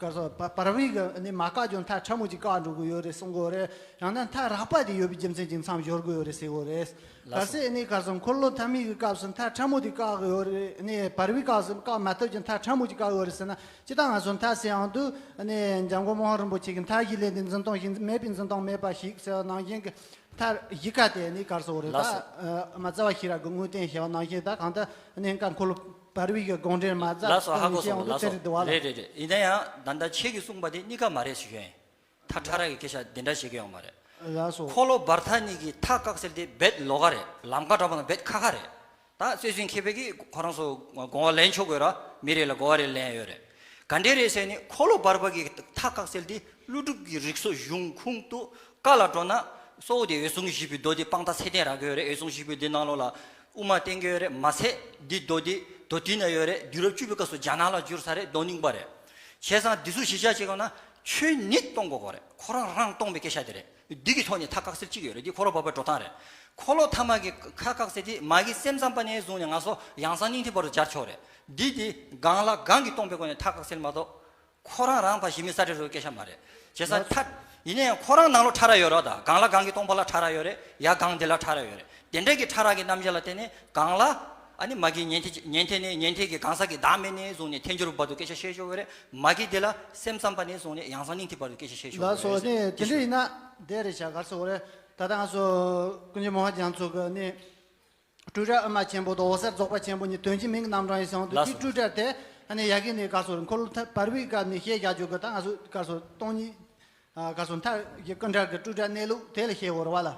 ག་རེ་ཟེར་བ་བར་བའི་གི་ནི་མ་བཀག་རྒྱུ་མཐའ་ཕྲ་མོ་ཅིག་བཀག་འགྲོ་གི་ཡོད་རེད་གསུང་གི་ཡོད་རེད། ཡང་ན་མཐའ་རགས་པ་དེ་ཡོད་པའི་རྒྱུ་མཚན་ཅིག་མཚམས་སྦྱོར་གི་ཡོད་རེད་ཟེར་གི་ཡོད་རེད། གལ་སྲིད་ནི་ག་རེ་ཟེར་འཁོར་ལོ་ཐ་མའི་གི་སྐབས་སུ་མཐའ་ཕྲ་མོ་དེ་བཀག་གི་ཡོད་རེད། ནི་བར་བའི་སྐབས་སུ་བཀག་མ་ཐུབ་ཀྱི་མཐའ་ཕྲ་མོ་ཅིག་བཀག་གི་ཡོད་རེད་ཟེར་ན། སྤྱིར་བཏང་ང་ཚོ་མཐའ་ཟེར་ཡོང་དུས་ནི་འཇམ་མགོན་མོ་ཧོ་རིན་པོ་ཆེ་གི་མཐའ་བཞི་ལས་འདས་འཛིན་སྟངས་ཞིག་མེད་པའི་འཛིན་སྟངས་མེད་པ་ཞིག་ཟེར་བ་ནང་བཞིན་གི་མཐའ་བཞི་ཀ་དེ་ནི་ག་རེ་ཟེར་དགོས་རེད། ད་ལགས་སོ། ཨ་མ་རྩ་བ་ཤེས་རབ་ཀྱི་དངོས་བསྟན་བྱས་པ་ནང་བཞིན་ད་གང་ལྟར་ནི་འཁོར་ལོ་བར་བའི་གི་དགོངས་འགྲེལ་མ་རྩ་ལགས་སོ། ཧ་གོ་སོང་། ལགས་སོ། རེད་རེད་རེད། ཡིན་ན་ཡང་ད་ལྟ་ཁྱེད་ཀྱིས་གསུངས་པ་དེ་གཉིས་ཀ་མ་རེད་ཞུ་ཡོད་ཡིན། མཐའ་ཕྲ་རགས་ཀྱི་སྐད་ཆ་འདི་འདྲ་བཤད་ཀྱི་ཡོད་མ་རེད། ལགས་སོ། འཁོར་ལོ་བར་མཐའ་གཉིས་ཀྱི་མཐའ་བཀག་སེལ་དེ་རྦད་ལོགས་ཀ་རེད། ལམ་ཁ་འགྲོ་བ་ན་རྦད་ཁ་ཁ་རེད། ད་སྲོལ་རྒྱུན་མཁས་པའི་གིས་ཁོ་རང་ཚོ་དགོངས་པ་ལེན་ཆོག་གི་ཡོད་ར། མི་རེ་ལ་དགོངས་པ་རེ་ལེན་ཡོད་རེད། ག་འདྲས་རེད་ཟེར་ནས་འཁོར་ལོ་བར་པ་གི་མཐའ་བཀག་སེལ་དེ་ཀླུ་སྒྲུབ་ཀྱི་རིགས་སུ་གཞུང་ཁུངས་གཏུགས་བཀའ་ལ་འགྲོ་ན་གཙོ་བོ་དེ་འོད་སྲུང་བཞི་པའི་མདོ་དེ་དཔང་རྟགས་ཚད་ལྡན་རག་གི་ཡོད་རེད། འོད་སྲུང་བཞི་པའི་མདོའི་ནང་ལོགས་ལ་དབུ་མ་བསྟན་གྱི་ཡོད་རེད། མ་ཚད་འདི་མདོ་དེ་མདོ་དེ་ན་ཡོད་རེད། དུས་རབས་བཅུ་པའི་སྐབས་སུ་རྒྱ་ནག་ལ་བསྒྱུར་ཚར་རེད། མདོ་རྙིང་པ་རེད། བྱས་ཙང་འདི་ཚོ་གཞི་བཞག་བྱེད་དགོས་ན་ཆོས་ཉིད་སྟོང་དགོས་ཀྱི་རེད། ཁོ་རང་རང་སྟོང་པའི་སྐད་ཆ་དེ་རེད། འདི་གི་ཐོག་ནས་མཐའ་བཀག་སེལ་གཅིག་ཡོད་རེད། འདི་འཁོར་ལོ་བར་པའི་འགྲོ་སྟངས་རེད། འཁོར་ལོ་ཐ་མ་གི་མཐའ་བཀག་སེལ་དེ་མ་གི་སེམས་ཙམ་པ་ནས་བཟུང་ནས་ང་ཚོ་ཡང་གསང་སྙིང་ཐིག་བར་དུ་སྦྱར་ཆོག་རེད། འདི་དེ་གང་ལ་གང་གིས་སྟོང་པའི་སྒོ་ནས་མཐའ་བཀག་སེལ་མ་གཏོགས། ཁོ་རང་རང་ཕར་གཞི་མེད་ས་འབྲས་བཟོ་བའི་སྐད་ཆ་མ་རེད། བྱས་ཙང་མཐའ། ཡིན་ན་ཡང་ཁོ་རང་ནང་ལོགས་ཕྲ་རགས་ཡོད་རེད་བ། ད་གང་ལ་གང་གི་སྟོང་པ་ལ་ཕྲ་རགས་ཡོད་རེད། ཡ་གང་དེ་ལ་ཕྲ་རགས་ཡོད་རེད། དེ་འདྲ་གི་ཕྲ་རགས་ཀྱི་རྣམ་གཞག་ལ་བརྟེན་ནས་གང་ལ། ཨ་ནི་མ་གི་ཉན་ཐོས་ཉན་ཐོས་ནས་ཉན་ཐོས་ཀྱི་གང་ཟག་གི་བདག་མེད་ནས་བཟུང་ནས་ཐལ་འགྱུར་བར་དུ་སྐད་ཆ་བཤད་ཆོག་གི་རེད། མ་གི་དེ་ལ་སེམས་ཙམ་པ་ནས་བཟུང་ནས་ཡང་གསང་སྙིང་ཐིག་བར་དུ་སྐད་ཆ་བཤད་ཆོག་གི་རེད། ལགས་སོ། ནས་དེ་འདྲ་ཡིན་ན་དེ་རེད་བྱ་གར་སོ་རེད། ད་ལྟ་ང་ཚོ་ཀུན་མཁྱེན་མོ་ཧ་རྒྱ་མཚོ་གི་ནི། སྤྲོས་བྲལ་དབུ་མ་ཆེན་པོ་དང་འོད་གསལ་རྫོགས་པ་ཆེན་པོ་གཉིས་དོན་གཅིག་མིང་གི་རྣམ་གྲངས་ཡིན་ཟེར་བ་འདུག་ལགས་སོ། དེའི་སྤྲོས་བྲལ་དེ་ཨ་ནི་ཡ་གི་ནས་ག་སོ་འཁོར་ལོ་ཐ་བར་བའི་སྐབས་ནས་བཤད་བཞག་རྒྱུ་གི་ད་ང་ཚོ་ག་སོ་སྟོང་ཉིད་ག་སོ་མཐའ་གི་ཀུན་བྲལ་གི་སྤྲོས་བྲལ་གནས་ལུགས་དེ་ལ་བཤད་འོ་ར་བ་ལ།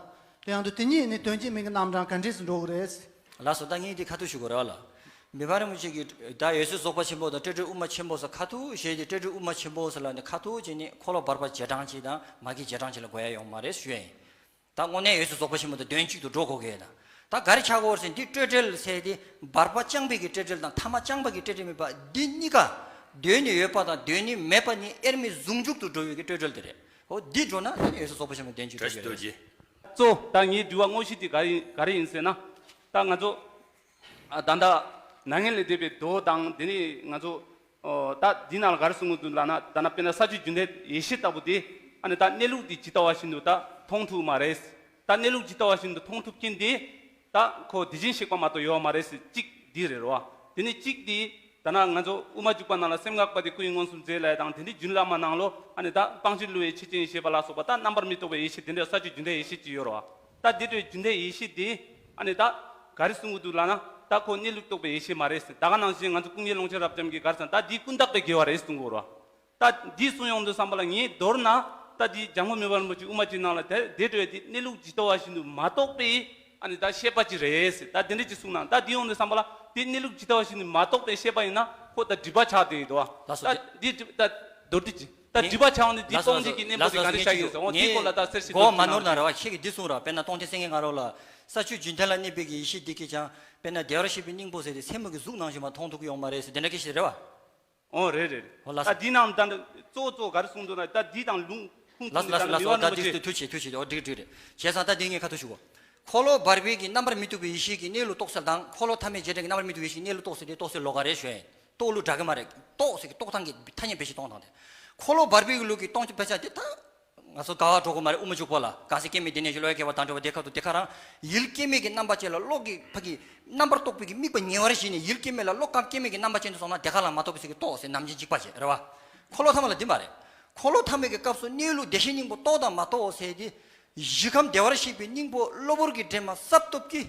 དེ་ཡང་དུ་དེ་གཉིས་ནི་དོན་གཅིག་མིང་གི་རྣམ་གྲངས་ག་འདྲས་སུ་འགྲོ་གི་རེད། ལགས་སོ། ད་ངས་འདི་ཁ་ཐུག་ཞུ་དགོས་རེད་བ་ལ། མི་ཕམ་རིན་པོ་ཆེ་གིས་ད་འོད་གསལ་རྫོགས་པ་ཆེན་པོ་དང་སྤྲོས་བྲལ་དབུ་མ་ཆེན་པོ་ཟེར་ཁ་ཐུག་བཤད་དེ་སྤྲོས་བྲལ་དབུ་མ་ཆེན་པོ་ཟེར་ལ་ནི་ཁ་ཐུག་བྱས་ནས་འཁོར་ལོ་བར་པ་རྗེས་འབྲང་གཅིག་དང་མ་གི་རྗེས་འབྲང་གཅིག་ལ་གོ་ཡ་ཡོང་མ་རེད་ཞུ་ཡ་ཡིན། ད་དངོས་གནས་འོད་གསལ་རྫོགས་པ་ཆེན་པོ་དང་དོན་གཅིག་ཏུ་འགྲོ་དགོས་ཀྱི་ཡོད་ན། ད་ག་རེ་ཆགས་ཀྱི་ཡོད་རེད་ཟེར་ན་འདི་སྤྲོས་བྲལ་ཟེར་དེ་བར་པ་རྐྱང་པའི་གི་སྤྲོས་བྲལ་དང་ཐ་མ་རྐྱང་པ་གི་སྤྲོས་བྲལ་མེད་པ་འདི་གཉིས་ཀ་དོན་ནི་ཡོད་པ་དང་དོན་ནི་མེད་པ་གཉིས་དབྱེར་མེད་ཟུང་འཇུག་ཏུ་འགྲོ་བའི་གི་སྤྲོས་བྲལ་དེ་རེད། འོ་འདི་འགྲོ་ན་འོད་གསལ་རྫོགས་པ་ཆེན་པོའི་དོན་གཅིག་འགྲོ་གི་ཡོད་རེད། བཀྲ་ཤིས་རྡོ་རྗེ། གཙོ་ད་ངའི་དྲི་བ་དངོས་གཞི་དེ་ག་རེ་ཡིན་ག་རེ་ཡིན་ཟེར་ན། ད་ང་ཚོ་ཨ་ད་ལྟ་མྱ་ངན་ལས་འདས་པའི་མདོ་དང་དེ་ནས་ང་ཚོ་ཨོ་ད་འདི་ནང་ལ་ག་རེ་གསུང་གི་འདུག་ལབ་ན། ད་ནི་དཔེར་ན་ས་བཅུད་རྒྱུན་ལྡན་ཡེ་ཤེས་ལྟ་བུ་དེ་ཨ་ནི་ད་གནས་ལུགས་འདི་ཇི་ལྟ་བ་བཞིན་དུ་ད་མཐོང་ཐུབ་མ་རེད། ད་གནས་ལུགས་ཇི་ལྟ་བ་བཞིན་དུ་མཐོང་ཐུབ་མཁན་དེ་ད་ཁོ་དེ་བཞིན་གཤེགས་པ་མ་གཏོགས་ཡོད་མ་རེད་ཟེར་གཅིག་འདི་རེད་རོ། དེ་ནས་གཅིག་དེ་ད་ནི་ང་ཚོ་དབུ་མ་འཇུག་པ་ནང་ལ་སེམས་འགག་པ་དེ་སྐུ་ཡི་མངོན་སུམ་མཛད་ལབ་དང་། དེ་འདྲའི་རྒྱུན་བླ་མ་ནང་ལོ་ཨ་ནི་ད་སྤང་བྱར་བསླུ་བའི་ཆོས་ཅན་ཞེས་པ་ལ་སོགས་པ་ད་རྣམ་པར་མི་རྟོག་པའི་ཡེ་ཤེས་དེ་འདྲ་ས་བཅུད་རྒྱུན་ལྡན་ཡེ་ཤེས་ཅིག་ཡོད་རོ། ད་དེ་འདྲའི་རྒྱུན་ལྡན་ཡེ་ཤེས་དེ་ཨ་ནི་ད་ག་རེ་གསུང་གི་འདུག་ལབ་ན། ད་ཁོ་གནས་ལུགས་རྟོགས་པའི་ཡེ་ཤེས་མ་རེད་ཟེར། ད་ག་ནང་བཞིན་ང་ཚོ་ཀུན་མཁྱེན་ཀློང་ཆེན་རབ་འབྱམས་ཀྱིས་ག་རེ་ཟེར་ན་ད་འདི་ཀུན་བརྟགས་པའི་དགེ་བ་རེད་གསུང་གི་ཡོད་རོ། ད་འདི་གསུང་ཡོང་དུས་ཙམ་པ་ལ་ངས་མདོར་ན་ད་འདི་འཇམ་མགོན་མི་ཕམ་རིན་པོ་ཆེ་དབུ་མ་ཅིག་ནང་ལ་དེ་དེ་འགྲོ་ཡ་འདི་གནས་ལུགས་ཇི་ལྟ་བ་བཞིན་དུ་མ་རྟོགས་པའི་ཨ་ནི་ད་བཤད་པ་ཅིག་རེད་ཟེར། ད་དེ་འདྲ་ཅིག་གསུངས་ན། ད་འདི་ཡོང་དུས་ཙམ་པ་ལ་དེ་གནས་ལུགས་ཇི་ལྟ་བ་བཞིན་དུ་མ་རྟོགས་པའི་བཤད་པ་ཡིན་ན་ཁོ་ད་སྒྲིབ་པ་ཆགས་བསྡད་ཡོད་དོ། ལགས་སོ། ད་འདི་སྒྲིབ་ད་མདོར་བསྡུས་ཅིག་ད་སྒྲིབ་པ་ཆགས་ཡོང་དུས་འདི་སྟོང་ཉིད་ཀྱི་གནས་ལུགས་དེ་ག་རེ་ཆགས་ཀྱི་ཡོད་ཟེར། འོ་འདི་སྐོར་ལ་ད་གསལ་བཤད་གོ་མ་ནོར་ན་རེ་བ། ཁྱེད་ཀྱིས་འདི་གསུངས་ར། དཔེར་ན་སྟོང་ཐུན་སེང་གེའི་ང་རོ་ལ་ས་བཅུད་རྒྱུན་མཐའ་ལ་གནས་པའི་གི་ཡེ་ཤེས་འདི་སྐད་ཀྱང་དཔེར་ན་བདེ་བར་གཤེགས་པའི་སྙིང་པོ་ཟེར་ཏེ་སེན་མོ་གི་གཟུགས་ནང་བཞིན་པ་མཐོང་ཐུབ་ཀྱི་ཡོད་མ་རེད་ཟེར་དེ་འདྲ་སྐད་ཆ་རེད་བ། ཨོ་རེད་རེད་རེད། ཨོ་ལགས་སོ། ད་འདི་ནང་ད་གཙོ་བོ་གཙོ་བོ་ག་རེ་གསུངས་འདུག་ན། ད་འདི་དང་ལུང་ཁུངས་ལགས་སོ་ལགས་སོ་ལགས་སོ། ད་འདི་ཐུགས་རྗེ་ཆེ་ཐུགས་རྗེ་ཆེ། ཨོ་འགྲིག་འགྲིག་རེད། བྱས་ཙང་ད་འདི་ངས་ཁ་ཐུག་ཞུ་གོ། འཁོར་ལོ་བར་པའི་གི་རྣམ་པར་མི་རྟོག་པའི་ཡེ་ཤེས་ཀྱི་གནས་ལུགས་རྟོགས་ཚུལ་དང་འཁོར་ལོ་ཐ་མའི་རྗེས་འབྲང་གི་རྣམ་པར་མི་རྟོག་པའི་ཡེ་ཤེས་ཀྱི་གནས་ལུགས་རྟོགས་ཚུལ་དེ་རྟོགས་ཚུལ་ལོགས་ཀ་རེད་ཞུ་ཡ་ཡིན། རྟོགས་ལུགས་འདྲ་གི་མ་རེད། རྟོགས་ཟེར་གི་རྟོགས་སྟངས་ཀྱི་ཐ་སྙད་བེད་སྤྱོད་གཏོང་སྟངས་དེ། འཁོར་ལོ་བར་པའི་གི་ལུགས་ཀྱི་རྟོགས་ཚུལ་དཔེ་ཆ་དེ་ད། ང་ཚོ་དགའ་བ་གྲོགས་པོ་མ་རེད། དབུ་མ་འཇུག་པ་ལ་གང་ཟག་སྐྱེ་མེད་བདེ་གནས་ཀྱི་བློ་ཡི་སྐལ་བ་དང་འབྲེལ་བ་དེ་ཁ་ཐུག་དེ་ཁ་རང་ཡུལ་སྐྱེ་མེད་ཀྱི་རྣམ་པ་ཅན་ལ་བློ་གི་ཕ་གི་རྣམ་པར་རྟོག་པའི་གི་དམིགས་པ་ཉེ་བར་ཞི་ནས་ཡུལ་སྐྱེ་མེད་ལ་བློ་ཁམས་སྐྱེ་མེད་ཀྱི་རྣམ་པ་ཅན་དུ་སོང་ན་དེ་ཁ་ལ་མ་རྟོགས་པའི་ཚིག་གི་རྟོགས་ཟེར་ནམ་རྒྱུན་འཇིགས་པ་བྱེད་རེད་བ། འཁོར་ལོ་ཐ་མ་ལ་འདི་མ་རེད། འཁོར་ལོ་ཐ་མའི་གི་སྐབས་སུ་གནས་ལུགས་བདེ་གཤེགས་སྙིང་པོ་རྟོགས་དང་མ་རྟོགས་ཟེར་དེ། གཞི་ཁམས་བདེ་བར་གཤེགས་པའི་སྙིང་པོ་གློ་བུར་གྱི་དྲི་མ་སྲབ་ཏོབ་ཀྱིས་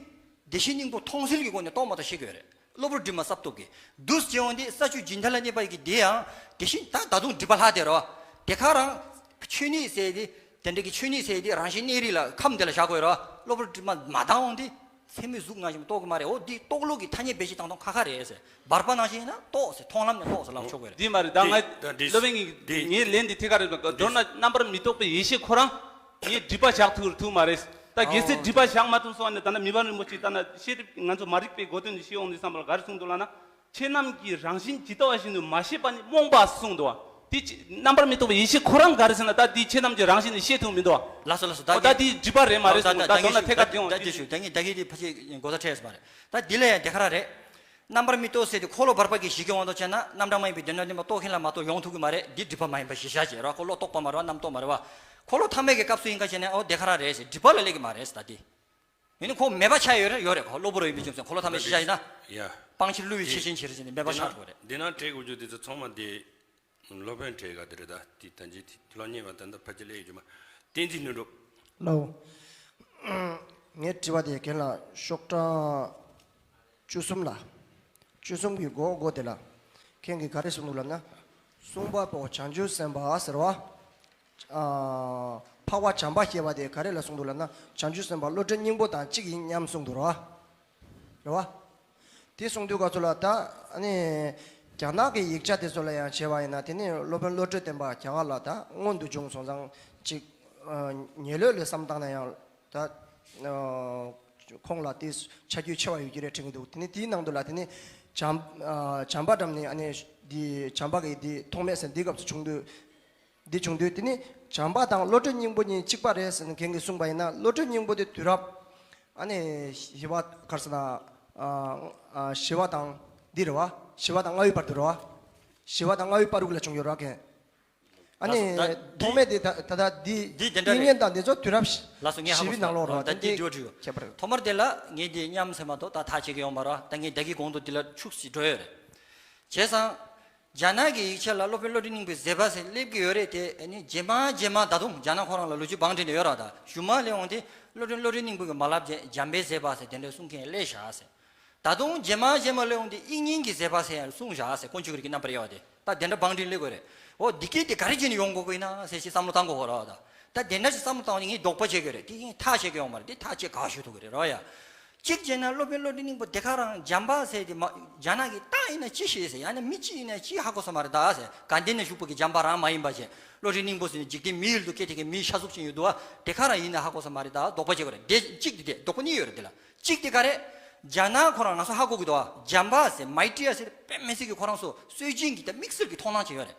བདེ་གཤེགས་སྙིང་པོ་མཐོང་ཚུལ་གྱི་སྒོ་ནས་རྟོགས་མ་རྟོགས་བཤད་ཀྱི་ཡོད་རེད། གློ་བུར་དྲི་མ་སྲབ་ཏོབ་ཀྱིས། འདུག་སེ་བྱས་ཡོང་དུས་ས་བཅུད་རྒྱུན་མཐའ་ལ་གནས་པ་གི་དེ་ཡང་དེ་བཞིན་ད་ད་དུང་སྒྲིབ་པ་ལྷག་བསྡད་རོ། དེ་ཁ་རང་ཆོས་ཉིད་ཟེར་དེ་དེ་འདྲ་གི་ཆོས་ཉིད་ཟེར་དེ་རང་བཞིན་གནས་རིགས་ལ་ཁམས་དེ་ལ་བཞག་དགོས་རོ། གློ་བུར་དྲི་མ་མ་དྭངས་ཡོང་དུས་སེམས་མི་གཟུགས་ནང་བཞིན་རྟོགས་ཀྱི་མ་རེད། འོ་འདི་རྟོགས་ལུགས་ཀྱི་ཐ་སྙད་བེད་སྤྱོད་བཏང་སྟངས་ཁ་ཁ་རེད་ཟེར། བར་པ་ནང་བཞིན་ཡིན་ན་རྟོགས་ཟེར། མཐོང་ལམ་ནས་རྟོགས་ཟེར་ལབ་ཆོག་གི་རེད། འདི་མ་རེད། ད་ང་འདི་འདི་སློབ་དཔོན་གྱི་འདི་ངའི་ལན་འདི་ཐད་ཀར་རེད། མདོར་ན་རྣམ་པར་མི་རྟོག་པའི་ཡེ་ཤེས་ཁོ་རང་ངས་སྒྲིབ་པ་བཞག་ཐུབ་ཐུབ་མ་རེད། ད་གལ་སྲིད་ཨོ་སྒྲིབ་པ་བཞག་མ་ཐུབ་སོང་ན་ད་ནི་མི་ཕམ་རིན་པོ་ཆེ་ད་ནི་ཤེས་རིག་ང་ཚོ་མ་རིག་པའི་གོ་དོན་འདི་ཤེས་ཡོང་དུས་ཙམ་པ་ལ་ག་རེ་གསུངས་འདུག་ལབ་ན། ཆོས་རྣམས་ཀྱི་རང་བཞིན་ཇི་ལྟ་བ་བཞིན་དུ་མ་ཤེས་པ་ནི་རྨོངས་པ་གསུངས་འདུག་བ། དེ་ཅི་རྣམ་པར་མི་རྟོག་པའི་ཡེ་ཤེས་ཁོ་རང་ག་རེ་ཟེར་ན་ད་དེ་ཆོས་རྣམས་ཀྱི་རང་བཞིན་ནི་ཤེས་ཐུབ་མི་འདུག་བ། ལགས་སོ་ལགས་སོ། ད་ཨོ་ད་ངས་དེ་སྒྲིབ་པ་རེད་ཨོ་ད་གསུངས། ད་ད་མདོར་ན་ངས་ཐད་ཀར་ད་དེ་ཡོང་ད་དེ་ཞུ་ད་ངས་ད་གི་དེ་ཕལ་ཆེར་གོ་ས་འཕྲད་ས་མ་རེད། ད་འདི་ལ་ཡང་དེ་ག་རང་རེད། རྣམ་པར་མི་རྟོག་ཟེར་དེ་འཁོར་ལོ་བར་པ་གི་གཞི་གི་དབང་དུ་བྱས་ན་རྣམ་གྲངས་མ་ཡིན་པའི་དོན་དམ་བདེན་པ་རྟོགས་མཁན་ལ་མ་གཏོགས་ཡོང་ཐུབ་ཀྱི་མ་རེད། འདི་སྒྲིབ་པ་མ་ཡིན་པ་གཞི་བཞག་བྱས་ར། འཁོར་ལོ་རྟོགས་པ་མ་རེད་བ། རྣམ་རྟོག་མ་རེད་བ། འཁོར་ལོ་ཐ་མལ་གྱི་སྐབས་སུ་ཡིན་ག་བྱས་ནས་ཨོ་དེ་ག་རང་རེད་ཟེར་སྒྲིབ་པ་ལ་སླེབས་ཀྱི་མ་རེད་ཟེར། ད་དེ་ཡིན་ན་ཁོ་མེད་པ་ཆགས་ཡོད་རེད། ཡོད་རེད། ཁོ་གློ་བུར་ཡིན་པའི་རྒྱུ་མཚན་འཁོར་ལོ་ཐ་མལ་གཞི་བཞག་ཡིན་ན། ཡ། སྤང་ཕྱིར་བསླུ་བའི་ཕྱིར་ཅན་ཕྱིར་ཟེར་ནས་མེད་པ་ཆགས་འགྲོ་གི་རེད། འདི་ན་བྲིས་དགོས་རྒྱུ་དེ་ཚོ་ཚང་མ་དེ། སློབ་དཔོན་གྲས་ག་དེ་རེད། ད་དེ་ད་ཅི་དེ་སློབ་གཉེར་བ་ད་ལྟ་ཕལ་ཆེར་སླེབས་ཡོད་རྒྱུ་མ། བསྟན་འཛིན་ལྷུན་གྲུབ། ལགས། ངའི་དྲི་བ་དེ་རྒན་ལགས་ཤོག་གྲངས་བཅུ་གསུམ་ལ། བཅུ་གསུམ་གྱི་འགོ་འགོ་དེ་ལ། རྒན་གྱིས་ག་རེ་གསུངས་འདུག་ལབ་ན། གསུངས་པ་པོ་བྱང་ཆུབ་སེམས་དཔའ་ཟེར་བ། ཨ། འཕགས་པ་བྱམས་པ་ཞེས་པ་དེ་ག་རེ་ལ་གསུངས་འདུག་ལབ་ན། བྱང་ཆུབ་སེམས་དཔའ་བློ་གྲོས་སྙིང་པོ་དང་གཅིག་ཡིན་སྙམ་གསུངས་འདུག་ར། རེད་བ། དེ་གསུངས་དུས་ག་ཚོད་ལ་ད་ཨ་ནི། རྒྱ་ནག་གི་ཡིག་ཆ་དེ་ཚོ་ལ་ཡང་བྱས་པ་ཡིན་ན་དེ་ནི་སློབ་དཔོན་བློ་གྲོས་བསྟན་པ་རྒྱ་གར་ལ་ད་སྔོན་དུ་བྱུང་སོང་ཙང་ཅིག་ཨ། ཉེ་ལོས་ལ་བསམ་བཏང་ན་ཡང་ད་ཨ། ཁོང་ལ་དེ་ཆ་རྒྱུས་ཆེ་བ་ཡོད་ཀྱི་རེད་དྲན་གྱི་འདུག་དེ་ནི་དེའི་ནང་དུ་ལ་དེ་ནི་བྱམས་ཨ། བྱམས་པ་འགྲམ་ནི་ཨ་ནི་འདི་བྱམས་པ་གི་འདི་ཐོགས་མེད་ཟེར་འདི་སྐབས་སུ་བྱུང་དུས། འདི་བྱུང་དུས་དེ་ནི་བྱམས་པ་དང་བློ་གྲོས་སྙིང་པོ་གཉིས་གཅིག་པ་རེད་ཟེར་ནས་རྒན་གྱིས་གསུངས་པ་ཡིན་ན་བློ་གྲོས་སྙིང་པོ་དེ་དུས་རབས། ཨ་ནི་ཞི་བ་ག་རེ་ཟེར་ན། ཨ། ཨ། ཞི་བ་དང་འདི་རེད་བ། ཞི་བ་དང་ལྔ་བའི་བར་དུ་རེད་བ། ཞི་བ་དང་ལྔ་བའི་བར་དུ་ལ་བྱུང་ཡོད་རེད་བ་རྒན། ཨ་ནི་ལགས་སོ། ད་ཐོགས་མེད་དེ་ད་ད་ལྟ་འདི་འདི་དེ་འདྲ་དེ་རེད། ངན་དང་དེ་ཚོ་དུས་རབས་ལགས་སོ། ངས་ཧ་གོ་བཞི་པའི་ནང་ལོགས་རེད་བ། ད་དེ་འདི་འདྲི་བ་འདྲི་ཡོད། ཁྱད་པར། ཐོག་མར་དེ་ལ་ངས་འདི་སྙམ་ཟེར་མ་གཏོགས་ད་ཐག་བཅད་ཀྱི་ཡོད་མ་རེད་བ། ད་ངས་ད་གིན་གོང་དུ་འདི་ལ་འཁྱུག་ཅིག་འགྲོ་ཡོད་རེད། བྱས་ཙང་། རྒྱ་ནག་གི་ཡིག་ཆ་ལ་སློབ་དཔོན་བློ་གྲོས་སྙིང་པོའི་མཛད་པ་ཟེར་སླེབས་ཀྱི་ཡོད་རེད་དེ། ཨ་ནི་རྗེས་མ་རྗེས་མ་ད་དུང་རྒྱ་ནག་ཁོ་རང་ལ་ལོ་རྒྱུས་བང་བསྒྲིགས་ནས་ཡོད་ར། ད་གཞུག་མ་ལས་འོང་དེ་སློབ་དཔོན་བློ་གྲོས་སྙིང་པོ་གི་མ་ལབ་རྗེས་འཇམ་པའི་མཛད་པ་ཟེར་དེ་འདྲ་གསུང་མཁན་སླེབས་བཞག་ཟེར། ད་དུང་རྗེས་མ་རྗེས་མ་ལས་འོང་དེ་དབྱིག་གཉེན་གྱི་མཛད་པ་ཟེར་ཡང་གསུངས་བཞག་ཟེར། དཀོན་མཆོག་གི་རིགས་ཀྱི་རྣམ་པར་དབྱེ་བ་དེ་ད་དེ་འདྲ་བང་བསྒྲིགས་སླེབས་དགོས་རེད། འོ་འདི་སྐད་དེ་ག་རེ་བྱས་ནས་ཡོང་དགོས་ཀྱི་ཡིན་ན་ཟེར་ཞིག་བསམ་བློ་བཏང་དགོས་ར། ད་ད་དེ་འདྲ་ཞིག་བསམ་བློ་བཏང་བ་ནི་ངས་དོགས་པ་བྱེད་དགོས་རེད། དེ་ངས་ཐག་བཅད་ཀྱི་ཡོད་མ་རེད། དེ་ཐག་བཅད་དགའ་ཞུ་ཐུབ་ཀྱི་རེད་ར་ཡ། གཅིག་བྱས་ན་སློབ་དཔོན་བློ་གྲོས་སྙིང་པོ་དེ་ག་རང་འཇམ་པ་ཟེར་དེ་མ་རྒྱ་ནག་གི་རྟགས་ཡིན་ན་ཅི་ཤེས་ཟེར། ཡང་ན་མི་ཅི་ཡིན་ན་ཅི་ཧ་གོ་ས་མ་རེད་ད་ཟེར། དགའ་ལྡན་ན་བཞུགས་པ་གི་འཇམ་པ་རང་མ་ཡིན་པ་བྱས། བློ་གྲོས་སྙིང་པོ་ཟེར་ནས་འཇིག་རྟེན་མི་ཡུལ་དུ་སྐད་དེ་གི་མིའི་ཤ་ཟུག་ཅན་ཡོད་འདུག་བ། དེ་ག་རང་ཡིན་ན་ཧ་གོ་ས་མ་རེད་ད། དོགས་པ་བྱེད་དགོས་རེད། དེ་གཅིག་དེ་དེ་དོགས་པ་གཉིས་ཡོད་རེད། དེ་ལ་གཅིག་དེ་ག་རེད། རྒྱ་ནག་ཁོ་རང་ང་ཚོ་ཧ་གོ་གི་འདུག་བ། འཇམ་པ་ཟེར་མའི་ཏྲི་ཡ་ཟེར་དཔེ་མི་སྲིད་ཀྱི་ཁོ་རང་ཚོ་སྲོལ་རྒྱུན་གྱི་ད་དམིགས་བསལ་གྱི་མཐོང་སྣང་ཅིག་ཡོད་རེད།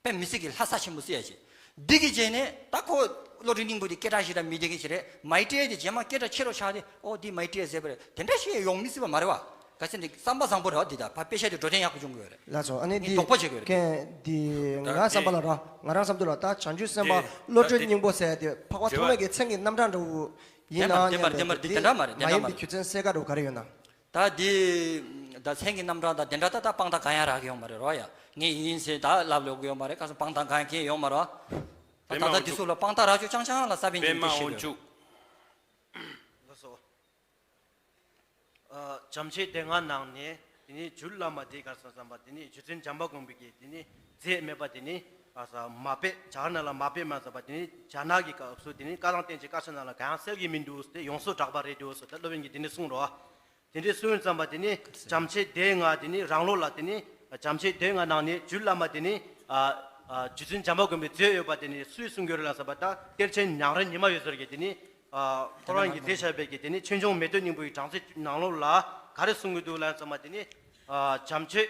དཔེ་མི་སྲིད་ཀྱི་ལྷ་ས་ཆེན་པོ་ཟེར་ཡ་ཅིག་འདི་གི་རྗེས་ནས་ད་ཁོ་བློ་གྲོས་སྙིང་པོ་དེ་སྐད་གྲགས་ཞེ་དྲག་མི་ལྡན་མཁན་ཞིག་རེད། མའི་ཏྲི་ཡ་དེ་རྗེས་མ་སྐད་གྲགས་ཆེ་རུ་ཆགས་ཏེ་ཨོ་འདི་མའི་ཏྲི་ཡ་ཟེར་བ་རེད། དེ་འདྲ་ཞིག་ཡོང་མི་སྲིད་པ་མ་རེད་བ། ག་ཚད་འདི་བསམ་པ་བཟང་པོ་རེད་བ། འདི་ད་ཕ་དཔེ་ཆ་དེ་འགྲོ་དོན་ཡག་པོ་བྱུང་གི་ཡོད་རེད། ལགས་སོ། ཨ་ནི་ངས་འདི་དོགས་པ་བྱེད་དགོས་རེད། ཀན་འདི་ད་ང་བསམ་པ་ལ་ར་ང་རང་བསམ་ཚུལ་ལ་ད་བྱང་ཆུབ་སེམས་དཔའ་དེ་བློ་གྲོས་སྙིང་པོ་ཟེར་དེ་འཕགས་པ་ཐོགས་མེད་ཀྱི་མཚན་གྱི་རྣམ་གྲངས་འདྲ་བོ་ཡིན་ན་སྙམ་པའི་དེ་མ་རེད། དེ་འདྲ་མ་རེད། དེ་འདྲ་མ་ཡིན་པའི་རྒྱུ་མཚན་གསལ་ཁ་འདྲ་བོ་ག་རེ་ཡོད་ན། ད་འདི་ད་མཚན་གྱི་རྣམ་གྲངས་དང་དེ་འདྲ་ད་ད་དཔང་རྟགས་གང་ཡང་རག་གི་ཡོད་མ་རེད་རོ་ཡ། ངས་ཡིན་ཟེར་ད་ལབ་ལོག་གི་ཡོད་མ་རེད། ག་ཚོད་དཔང་རྟགས་གང་ཡང་གང་ཡང་ཡོད་མ་རེད། ད་ད་ལྟ་འདི་ཚོ་ལ་དཔང་རྟགས་རག་ཆོག་ཅང་ཅང་ལ་ས་པན་གྱིས་འདི་བཤད་དགོས། ལགས་སོ། ཨ། བྱམས་ཆོས་སྡེ་ལྔ་ནང་ནས་དེ་ནི་རྒྱུད་བླ་མ་དེ་ག་རེ་ཟེར་བསམ་པ་དེ་ནི་རྗེ་བཙུན་བྱམས་པ་མགོན་པོ་གིས་དེ་ནི་རྫས་མེད་པ་དེ་ནི་ཨ་ས་མ་དཔེ་རྒྱ་གར་ནང་ལ་མ་དཔེ་མ་ཟེར་བ་དེ་ནི་རྒྱ་ནག་གི་སྐབས་སུ་དེ་ནི་བཀའ་དང་བསྟན་བཅོས་བཀའ་ཆེན་ནང་ལ་གང་ཡང་གསལ་གྱི་མི་འདུག་དེ་ཡོངས་སུ་གྲགས་པ་རེད་འདུག་ཟེར་ད་སློབ་དཔོན་གྱིས་དེ་ནི་གསུངས་རོ། དེ་འདྲའི་གསུངས་ཙམ་པ་དེ་ནི་བྱམས་ཆོས་སྡེ་ལྔ་དེ་ནི་རང་ལོགས་ལ་དེ་ནི་བྱམས་ཆོས་སྡེ་ལྔ་ནང་ནས་རྒྱུད་བླ་མ་དེ་ནི་ཨ་ཨ་རྗེ་བཙུན་བྱམས་པ་མགོན་པོའི་མཛད་ཡོད་པ་དེ་ནི་སུས་གསུང་གི་ཡོད་རེད་ལབ་ཟེར་བ་ད་གཏེར་ཆེན་ཉང་རལ་ཉི་མ་འོད་ཟེར་གྱིས་དེ་ནི་ཨ་ཁོ་རང་གིས་མཛད་བཞག་པའི་གི་དེ་ནི་ཆོས་འབྱུང་མེ་ཏོག་སྙིང་པོ་ཡི་གྲངས་ཚད་ནང་ལོགས་ལ་ག་རེ་གསུང་གི་འདུག་ལབ་ཙམ་པ་དེ་ནི་ཨ་བྱམས་ཆོས་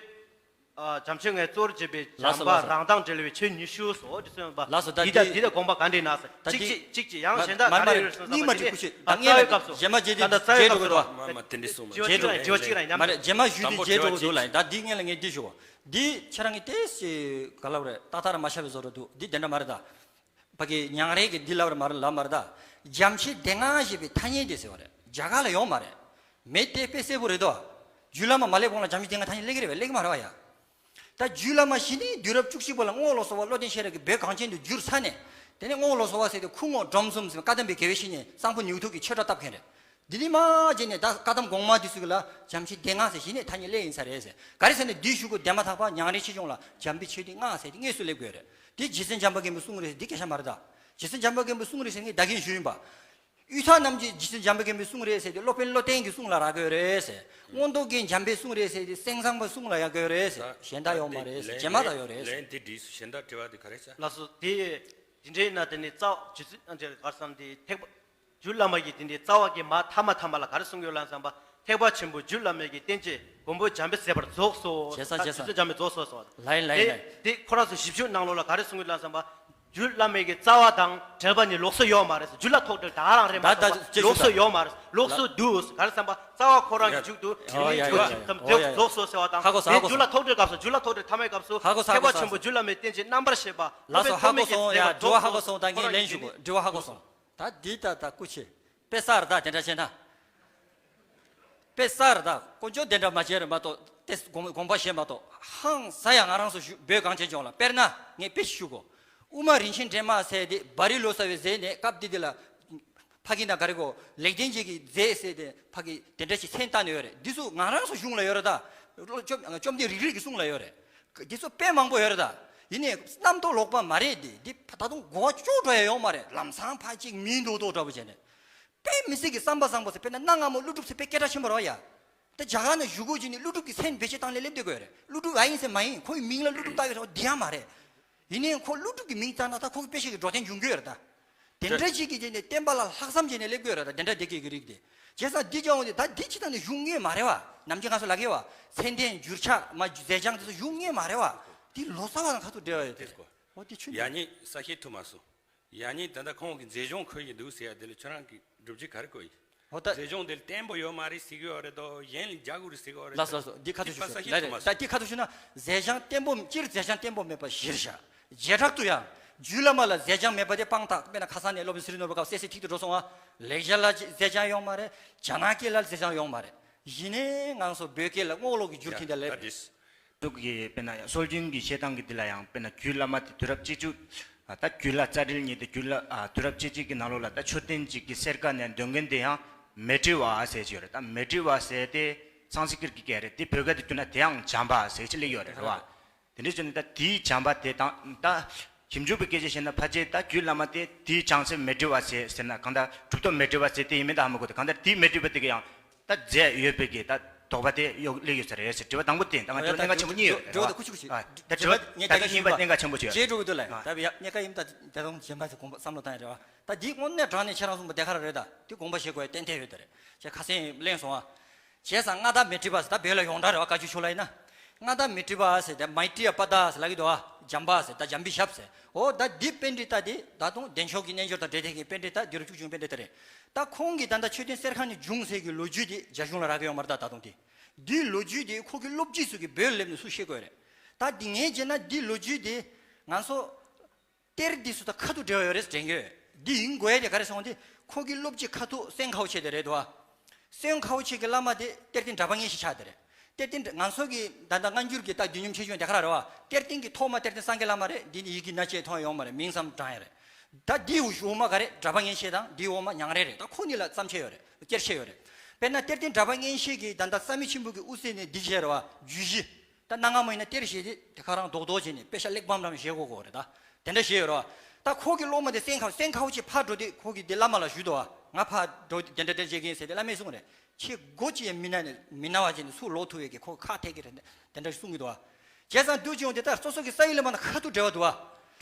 ཨ་བྱམས་ཆོས་ལྔའི་གཙོ་བོར་བྱེད་པའི་ལགས་སོ། བྱམས་པ་ལགས་སོ། རང་མདངས་འབྲེལ་བའི་ཆོས་ཉི་ཤུ་སོ་འདི་གསུངས་པ། ལགས་སོ། ད་འདི་དང་འདི་འདི་དང་དགོངས་པ་ག་འདྲ་ཡིན་ན་ད་གཅིག་འདི་གཅིག་གཅིག་ཡང་གཞན་དག་མ་ག་རེ་མ་ཡོད་གསུངས་ཙམ་པ་གཉིས་མ་འདི་གཅིག་ནི་ཁུ་ཤི་ད་ཨ་རྩ་བའི་སྐབས་སུ་རྗེས་མ་རྗེས་ད་ལྟ་རྩ་བའི་སྐབས་སུ་རོ། མ་མ་དེ་འདྲ་གསུངས་མ་རྗེས་འགྲོ་རྗེས་འགྲོ་གཅིག་ར་མཉམ་མ་རེད། རྗེས་མ་ཞུས་དུས་རྗེས་འགྲོ་འདུག་ལ་ཡིན། ད་འདི་སྔོན་ལ་ངས་འདི་ཞུ་བ། འདི་ཁྱེད་རང་གི་ཏེ་ཞེས་ག་ལབ་རེད། ཏག་ཏག་ར་མ་ཤར་བའི་བཟོ་འདྲ་འདུག་འདི་དེ་འདྲ་མ་རེད་ད། ཕ་གི་ཉང་རལ་གྱི་འདི་ལབ་རེད་མ་རེད་ལབ་མ་རེད་ད། བྱམས་ཆོས་སྡེ་ལྔ་ཞེས་པའི་ཐ་སྙད་དེ་ཟེར་བ་རེད། རྒྱ་གར་ལ་ཡོད་མ་རེད། མེད་དེ་དཔེ་གསལ་པོ་རེད་དོ། རྒྱུད་བླ་མ་མ་སླེབས་གོང་ལ་བྱམས་ཆོས་སྡེ་ལྔ་ཐ་སྙད་སླེབས་ཀྱི་རེད་པས། སླེབས་ཀྱི་མ་རེད་པ་ཡ། ད་རྒྱུད་བླ་མ་གཞི་ནས་དུས་རབས་བཅུ་གཅིག་པ་ལ་རྔོག་ལོ་ཙཱ་བ་བློ་ལྡན་ཤེས་རབ་ཀྱིས་བོད་གངས་ཅན་དུ་བསྒྱུར་ཚར་ནས། དེ་ནས་རྔོག་ལོ་ཙཱ་བ་ཟེར་དུས་ཁུ་རྔོག་འབྲོམ་གསུམ་ཟེར་བཀའ་གདམས་པའི་དགེ་བའི་བཤེས་གཉེན་གཙང་པོ་ཉིའུ་ཐུག་གིས་ཆོས་གྲྭ་བཏབ་མཁན་རེད། འདི་ནས་མར་བྱས་ནས་ད་བཀའ་གདམས་གོང་མ་དེ་ཚོ་གི་ལ་བྱམས་ཆོས་སྡེ་ལྔ་ཟེར་གཞི་ནས་ཐ་སྙད་སླེབས་ཡིན་ས་རེད་ཟེར། ག་རེ་ཟེར་ན་འདིའི་གཞུག་གུ་འདན་མ་ཐར་པ་ཉང་རལ་ཆོས་འབྱུང་ལ་བྱམས་པའི་ཆོས་སྡེ་ལྔ་ཟེར་དེ་དངོས་སུ་སླེབས་དགོས་རེད། དེ་རྗེ་བཙུན་བྱམས་པ་མགོན་པོའི་གསུང་རེད་ཟེར་འདི་སྐད་ཆ་མ་རེད་ད། རྗེ་བཙུན་བྱམས་པ་མགོན་པོའི་གསུང་རེད་ཟེར་ངས་ད་གིན་ཞུས་ཡིན་པ། གཡུ་ཐོག་རྣམ་རྒྱལ་རྗེ་བཙུན་བྱམས་པ་མགོན་པོའི་གསུང་རེད་ཟེར་དུས་སློབ་དཔོན་བློ་ལྡན་གྱི་གསུང་ལ་རག་གི་ཡོད་རེད་ཟེར། མངོན་རྟོགས་རྒྱན་བྱམས་པའི་གསུང་རེད་ཟེར་དུས་སེང་བཟང་པོའི་གསུང་ལ་ཡག་གི་ཡོད་རེད་ཟེར། ད་གཞན་དག་ཡོད་མ་རེད་ཟེར། རྗེས་མ་དག་ཡོད་རེད་ཟེར། ལན་དེ་འགྲིག་སོང་། གཞན་དག་དྲི་བ་དེ་ག་རེ་ཟེར། ལགས་སོ། དེ་དེ་འདྲའི་ན་དེ་ནི་རྩ་བ་རྗེ་བཙུན་རྣམ་རྒྱལ་གར་སང་དེ་ཐེག་པ་རྒྱུད་བླ་མ་གི་དེ་འདྲའི་རྩ་བ་གི་མ་ཐ་མ་ཐ་མ་ལ་ག་རེ་གསུང་གི་ཡོད་ལབ་ཙམ་པ་ཐེག་པ་ཆེན་པོ་རྒྱུད་བླ་མའི་གི་བསྟན་བཅོས་མགོན་པོ་བྱམས་པའི་མཛད་པར་རྫོགས་སོ། བྱས་ཙང་བྱས་ཙང་རྗེ་བཙུན་བྱམས་པའི་རྫོགས་སོ་སོ། ལན་ལན་དེ་ལན། དེ་ཁོ་རང་ཚོ་ཞིབ་འཇུག་ནང་ལོགས་ལ་ག་རེ་གསུང་གི་ཡོད་ལབ་ཙམ་པ། རྒྱུད་བླ་མེད་ཀྱི་རྩ་བ་དང་བྲལ་བ་ནི་ལོགས་སུ་ཡོད་མ་རེད། རྒྱུད་ལ་ཐོགས་འདྲེ་ད་རང་རེད་མ་ད་ད་གཏོགས་ཅེས་ལོགས་སུ་ཞུ་ཡོད་མ་རེད། ལོགས་སུ་འདུག་ག་རེ་བསམ་པ་རྩ་བ་ཁོ་རང་གི་མཇུག་ཏུ་ཡ་ཡ་ཡ་ལོགས་སུ་ཟེར་བ་དང་ཧ་གོ་སོང་། ཧ་གོ་སོང་། རྒྱུད་ལ་ཐོགས་འདྲེ་སྐབས་སུ་རྒྱུད་ལ་ཐོགས་འདྲེ་ཐ་མའི་སྐབས་སུ་ཧ་གོ་སོང་། ཐེག་པ་ཆེན་པོ་རྒྱུད་བླ་མེད་རྟེན་ཅིང་རྣམ་པར་ཤེས་པ་ལགས་སོ། ཧ་གོ་སོང་། ཡ་དྲི་བ་ཧ་གོ་སོང་། ད་ངས་ལན་ཞུ་དགོས། དྲི་བ་ཧ་གོ་སོང་། ད་འདི་ད་ད་སྐུ་མཁྱེན། དཔེ་གསར་ད་དེ་འདྲ་བྱས་ན། དཔེ་གསར་ད་དཀོན་མཆོག་དེ་འདྲ་མ་བྱས་རེད་མ་གཏོགས་དེ་དགོངས་དགོངས་པ་བཞེས་མ་གཏོགས་ཧང་ས་ཡ་ང་རང་ཚོ་ཞུ་བོད་གངས་ཅན་ལྗོངས་ལ་དཔེར་ན་ངས་དཔེ་ཞུ་གོ། དབུ་མ་རིན་ཆེན་འདྲེས་མ་ཟེར་དེ་བ་རི་ལོ་ཙཱ་བའི་མཛད་ནས་སྐབས་དེ་དེ་ལ་ཕ་གི་ན་ག་རེ་གོ་ལེགས་ལྡན་འབྱེད་ཀྱི་མཛད་ཟེར་དེ་ཕ་གི་དེ་འདྲ་ཞིག་མཚན་བཏགས་ནས་ཡོད་རེད། འདི་ཚོ་ང་རང་ཚོ་གཞུང་ལ་ཡོད་རེད་ད། བཅོམ་བཅོམ་ལྡན་རིག་རིག་གི་གསུང་ལ་ཡོད་རེད། འདི་ཚོ་དཔེ་མང་པོ་ཡོད་རེད་ད། ཡིན་ནའི་རྣམ་རྟོག་ལོག་པ་མ་རེད་དེ། འདི་ད་དུང་གོ་བ་ཅོག་འགྲོ་ཡ་ཡོང་མ་རེད། ལམ་སང་ཕ་གཅིག་མིན་འདུག་འདུག་འདྲ་པོ་བྱས་ནས། དཔེ་མི་སྲིད་ཀྱི་བསམ་པ་བཟང་པོ་ཟེར་དཔེར་ན་གནའ་སྔ་མོ་ཀླུ་སྒྲུབ་ཟེར་དཔེ་སྐད་གྲགས་ཆེན་པོ་རེད་བ་ཡ། ད་རྒྱ་གར་ནས་བཞུགས་སྒོ་ཅིག་ནས་ཀླུ་སྒྲུབ་ཀྱི་མཚན་བེད་སྤྱོད་བཏང་ནས་སླེབས་བསྡད་དགོས་རེད། ཀླུ་སྒྲུབ་ཨ་ཡིན་ཟེར་མ་ཡིན། ཁོའི་མིང་ལ་ཀླུ་སྒྲུབ་བཏགས་ཡོད་རེད་བ། འདི་ཡང་མ་རེད། ཡིན་ནའི་ཁོ་ཀླུ་སྒྲུབ་ཀྱི་མིང་བཏགས་ན་ད་ཁོ་གི་དཔེ་ཤེས་ཀྱི་འགྲོ་དོན་འབྱུང་གི་ཡོད་རེད་ད། དེ་འདྲ་ཞིག་གིས་དེ་ནས་བསྟན་པ་ལ་ལྷག་བསམ་བྱས་ནས་སླེབས་དགོས་རེད་ད། དེ་འདྲ་བསྡད་ཀྱི་གི་རིགས་དེ། བྱས་ཙང་འདི་ཅང་འོང་དེ་ད་འདི་ཅི་ད་ནས་གཞུང་དངོས་མ་རེད་བ། ནམ་རྒྱུན་ང་ཚོ་ལ་གེ་བ། མཚན་ལྡན་འགྱུར་ཕྱག་མ་མཛད་བྱང་དེ་ཚོ་གཞུང་དངོས་མ་རེད་བ། འདི་ལོ་ཙཱ་བ་དང་ཁ་ཐུག་འབྲེལ་བ་ཡོད་དེ། འོ་འདི་ཆུ་འདི། ཡ་ཉི་ས་ཤེས་ཐུབ་མ་སོང་། ཡ་ཉི་ད་ལྟ་ཁོང་གི་མཛད་བྱང་ཁོ་ཡི་འདུག་ཟེར་ཡ་དེ་ལ་ཁྱོད་རང་གི་སྒྲུབ་བྱེད་ག་རེ་བཀོད་ཡིན། འོ་ད། མཛད་བྱང་དེ་ལ་བརྟན་པོ་ཡོད་མ་རེད་ཟེར་གི་ཡོད་རེད་དོ། གཞན་ལ་རྒྱག་དགོས་རེད་ཟེར་གི་ཡོད་རེད། ལགས་སོ་ལགས་སོ། འདི་ཁ་ཐུག་ཞུ་ཞུ་ལ་རེད། ད་འདི་ཁ་ཐུག་ཞུ་ན་མཛད་བྱང་བརྟན་པོ་སྤྱིར་མཛད་བྱང་བརྟན་པོ་མེད་པ་གཞིར་བཞག་བྱེ་བྲག་ཏུ་ཡང་རྒྱུད་བླ་མ་ལ་མཛད་བྱང་མེད་པ་དེ་དཔང་རྟགས། དཔེར་ན་ཁ་སང་ནས་སློབ་དཔོན་ཚེ་རིང་ནོར་བུ་སྐབས་སད་སེ་ཐིག་ཏུ་འགྲོ་སོང་ང་། ལེགས་སྦྱར་ལ་མཛད་བྱང་ཡོང་མ་རེད། ཇ་ནག་སྐད་ལ་མཛད་བྱང་ཡོང་མ་རེད། ཡིན་ནའི་ང་ཚོ་བོད་སྐད་ལ་རྔོག་ལོག་གི་བསྒྱུར་མཁན་དེ་ལ་ལབ་རེད། འདུག་གི། དཔེར་ན་སྲོལ་རྒྱུན་གྱི་བཤད་སྟངས་ཀྱི་འདི་ལ་ཡང་དཔེར་ན་རྒྱུད་བླ་མ་དེ་དུས་རབས་བཅུ་གཅིག་ཨ་ད་རྒྱུད་བླ་རྩ་འགྲེལ་གཉིས་དེ་རྒྱུད་བླ་ཨ་དུས་རབས་བཅུ་གཅིག་གི་ནང་ལོགས་ལ་ད་མཆོད་རྟེན་གཅིག་གི་གསེར་ཁ་ནས་འདོན་མཁན་དེ་ཡང་མཻ་ཏྲི་པ་ཟེར་གྱི་ཡོད་རེད། ད་མཻ་ཏྲི་པ་ཟེར་དེ་སཾ་སྐྲྀཏ་གི་སྐད་རེད། དེ་བོད་སྐད་དུ་བསྒྱུར་ན་དེའང་བྱམས་པ་ཟེར་གྱི་སླེབས་ཡོད་རེད། རེད་བ། དེ་འདྲ་བྱས་ནས་ད་དེའི་བྱམས་པ་དེ་དང་ད་ཞིབ་འཇུག་པའི་སྐད་ཆ་བཤད་ན་ཕལ་ཆེར་ད་རྒྱུད་བླ་མ་དེ་དེའི་བྱང་སེམས་མཻ་ཏྲི་པ་ཟེར་ཟེར་ན་གང་ལྟར་གྲུབ་ཐོབ་མཻ་ཏྲི་པ་ཟེར་དེ་ཡིན་མིན་ད་ཧ་མ་གོ། དེ་གང་ལྟར་དེའི་མཻ་ཏྲི་པ་དེ་གི་ཡང་ད་མཛད་ཡོད་པའི་གི་ད་དོགས་པ་དེ་གཡོག་སླེབས་ཡོད་ས་རེད་ཟེར། དྲི་བ་དང་པོ་དེ་ད་ང་ཚོ་གནད་འགག་ཆེན་པོ་གཉིས་ཡོད་རེད། དྲི་བ་དང་ཁུ་ཆུ་ཁུ་ཆུ། ཨ་ད་དྲི་བ་ད་ལྟ་གཉིས་པ་གནད་འགག་ཆེན་པོ་ཅིག་ཡོད་རེད། རྗེས་འགྲོ་གི་འདུག་ལ་ཨ་ད་བི་ཡ་གནད་འགག་ཡིན་ད་ད་དུང་གཞན་པ་ཚོ་དགོངས་པ་བསམ་བློ་བཏང་ཡ་རེད་བ། ད་འདི་དངོས་གནས་དྲང་གནས་ཁྱེད་རང་གསུངས་པ་དེ་ག་རང་རེད། ད་འདི་དགོངས་པ་བཞེས་དགོས་ཡ་གཏན་གཏན་ཡོད་ད་རེད། ཁྱེད་ཁ་སེང་གླེང་སོང་ཨ། བྱས་ཙང་མངའ་བདག་མཻ་ཏྲི་པ་ཟེར་ད་བོད་ལ་ཡོངས་གྲགས་རེད་བ། བཀའ་བརྒྱུད་ཆོས་ལ་ཡིན་ན། མངའ་བདག་མཻ་ཏྲི་པ་ཟེར་ད་མཻ་ཏྲི་ཡ་པ་ད་ཟེར་ལབ་ཀྱི་འདུག་ཨ། བྱམས་པ་ཟེར་ད་བྱམས་པའི་ཞབས་ཟེར། འོ་ད་འདི་པཎྜི་ཏ་དེ་ད་དུང་བདེ་མཆོག་གི་རྣལ་འབྱོར་དང་འབྲེལ་ཐེག་གི་པཎྜི་ཏ་འདི་རུ་བཅུ་བྱུང་པཎྜི་ཏ་རེད། ད་ཁོང་གིས་ད་ལྟ་མཆོད་རྟེན་གསེར་ཁ་ནས་བྱུང་ཟེར་གྱི་ལོ་རྒྱུས་དེ་རྒྱ་གཞུང་ལ་རག་གི་ཡོད་མ་རེད་ད་ད་དུང་དེ། འདིའི་ལོ་རྒྱུས་དེ་ཁོ་གི་སློབ་སྤྱི་ཚོ་གི་བོད་སླེབས་ནས་སུ་ཤེས་དགོས་རེད། ད་འདི་ངས་བྱས་ན་འདི་ལོ་རྒྱུས་དེ་ང་ཚོ་གཏེར་འདི་ཚོ་དང་ཁ་ཐུག་འབྲེལ་བ་ཡོད་རེད་དྲན་གྱི་ཡོད། འདི་ཡིན་དགོས་ཡ་དེ་ག་རེ་སོང་དེ་ཁོ་གི་སློབ་སྤྱི་ཁ་ཐུག་སེང་ཁའོ་ཆེ་དེ་རེད་དོ། སེང་ཁའོ་ཆེ་གི་བླ་མ་དེ་གཏེར་སྟོན་གྲྭ་པ་ངན་ཤེས་ཆགས་དེ་རེད། གཏེར་སྟོན་ང་ཚོ་གི་ད་ལྟ་སྔ་འགྱུར་གྱི་ད་བསྡུས་ཉམས་ཆེ་ཆུང་དེ་ག་ར་རེད་བ། གཏེར་སྟོན་གྱི་ཐོག་མ་གཏེར་སྟོན་སངས་རྒྱས་བླ་མ་རེད། འདི་ནི་ཡི་གེ་སྣ་གཅིག་མཐོང་ཡོང་མ་རེད། མིང་ཙམ་བགྲང་ཡ་རེད། ད་འདིའི་འོག་མ་ག་རེ་གྲྭ་པ་ངན་ཤེས་དང་འདིའི་འོག་མ་ཉང་རེ་རེད། ད་ཁོ་གཉིས་ལ་བརྩམས་ཆེ་ཡོད་རེད། བསྐྱར་ཆེ་ཡོད་རེད། དཔེར་ན་གཏེར་སྟོན་གྲྭ་པ་ངན་ཤེས་ཀྱི་ད་ལྟ་བསམ་ཡས་མཆིམས་ཕུ་གི་དབུ་རྩེ་ནས་འདི་བྱས་རེད་བ་རྒྱུད་བཞི། ད་གནའ་སྔ་མོ་ཡིན་ན་གཏེར་བཞེས་ཏེ་དེ་ག་རང་རྡོག་རྡོག་བྱས་ནས་དཔེ་ཆ་གླེགས་བམ་རང་བཞེས་དགོས་དགོས་རེད་ད། དེ་འདྲ་བཞེས་ཡོད་རེད་བ། ད་ཁོ་གི་སློབ་མ་དེ་སེང་ཁ་སེང་ཁའོ་ཆེ་ཕར་འགྲོ་དུས་ཁོ་གི་དེ་བླ་མ་ལ་ཞུས་འདུག་བ། ང་ཕར་འགྲོ་དུས་དེ་འདྲ་དེ་འདྲ་བྱེད་ཀྱི་ཡིན་ཟེར་ཏེ་བླ་མས་གསུངས་རེད། ཁྱེད་སྒོ་ཅི་ཡང་མི་ན་ནས་མི་ན་བ་བྱས་ནས་སུ་ལོག་ཐུབ་ཡས་ཀྱི་ཁོ་ཁ་ཐེག་གི་རེད། དེ་འདྲ་གསུང་གི་འདུག་བ། བྱས་ཙང་དུས་ཅི་ཡོང་དེ་ལྟར་སོ་སོ་གི་ས་ཡུལ་ལ་མ་ན་ཁ་ཐུག་འབྲེལ་བ་འདུག་བ།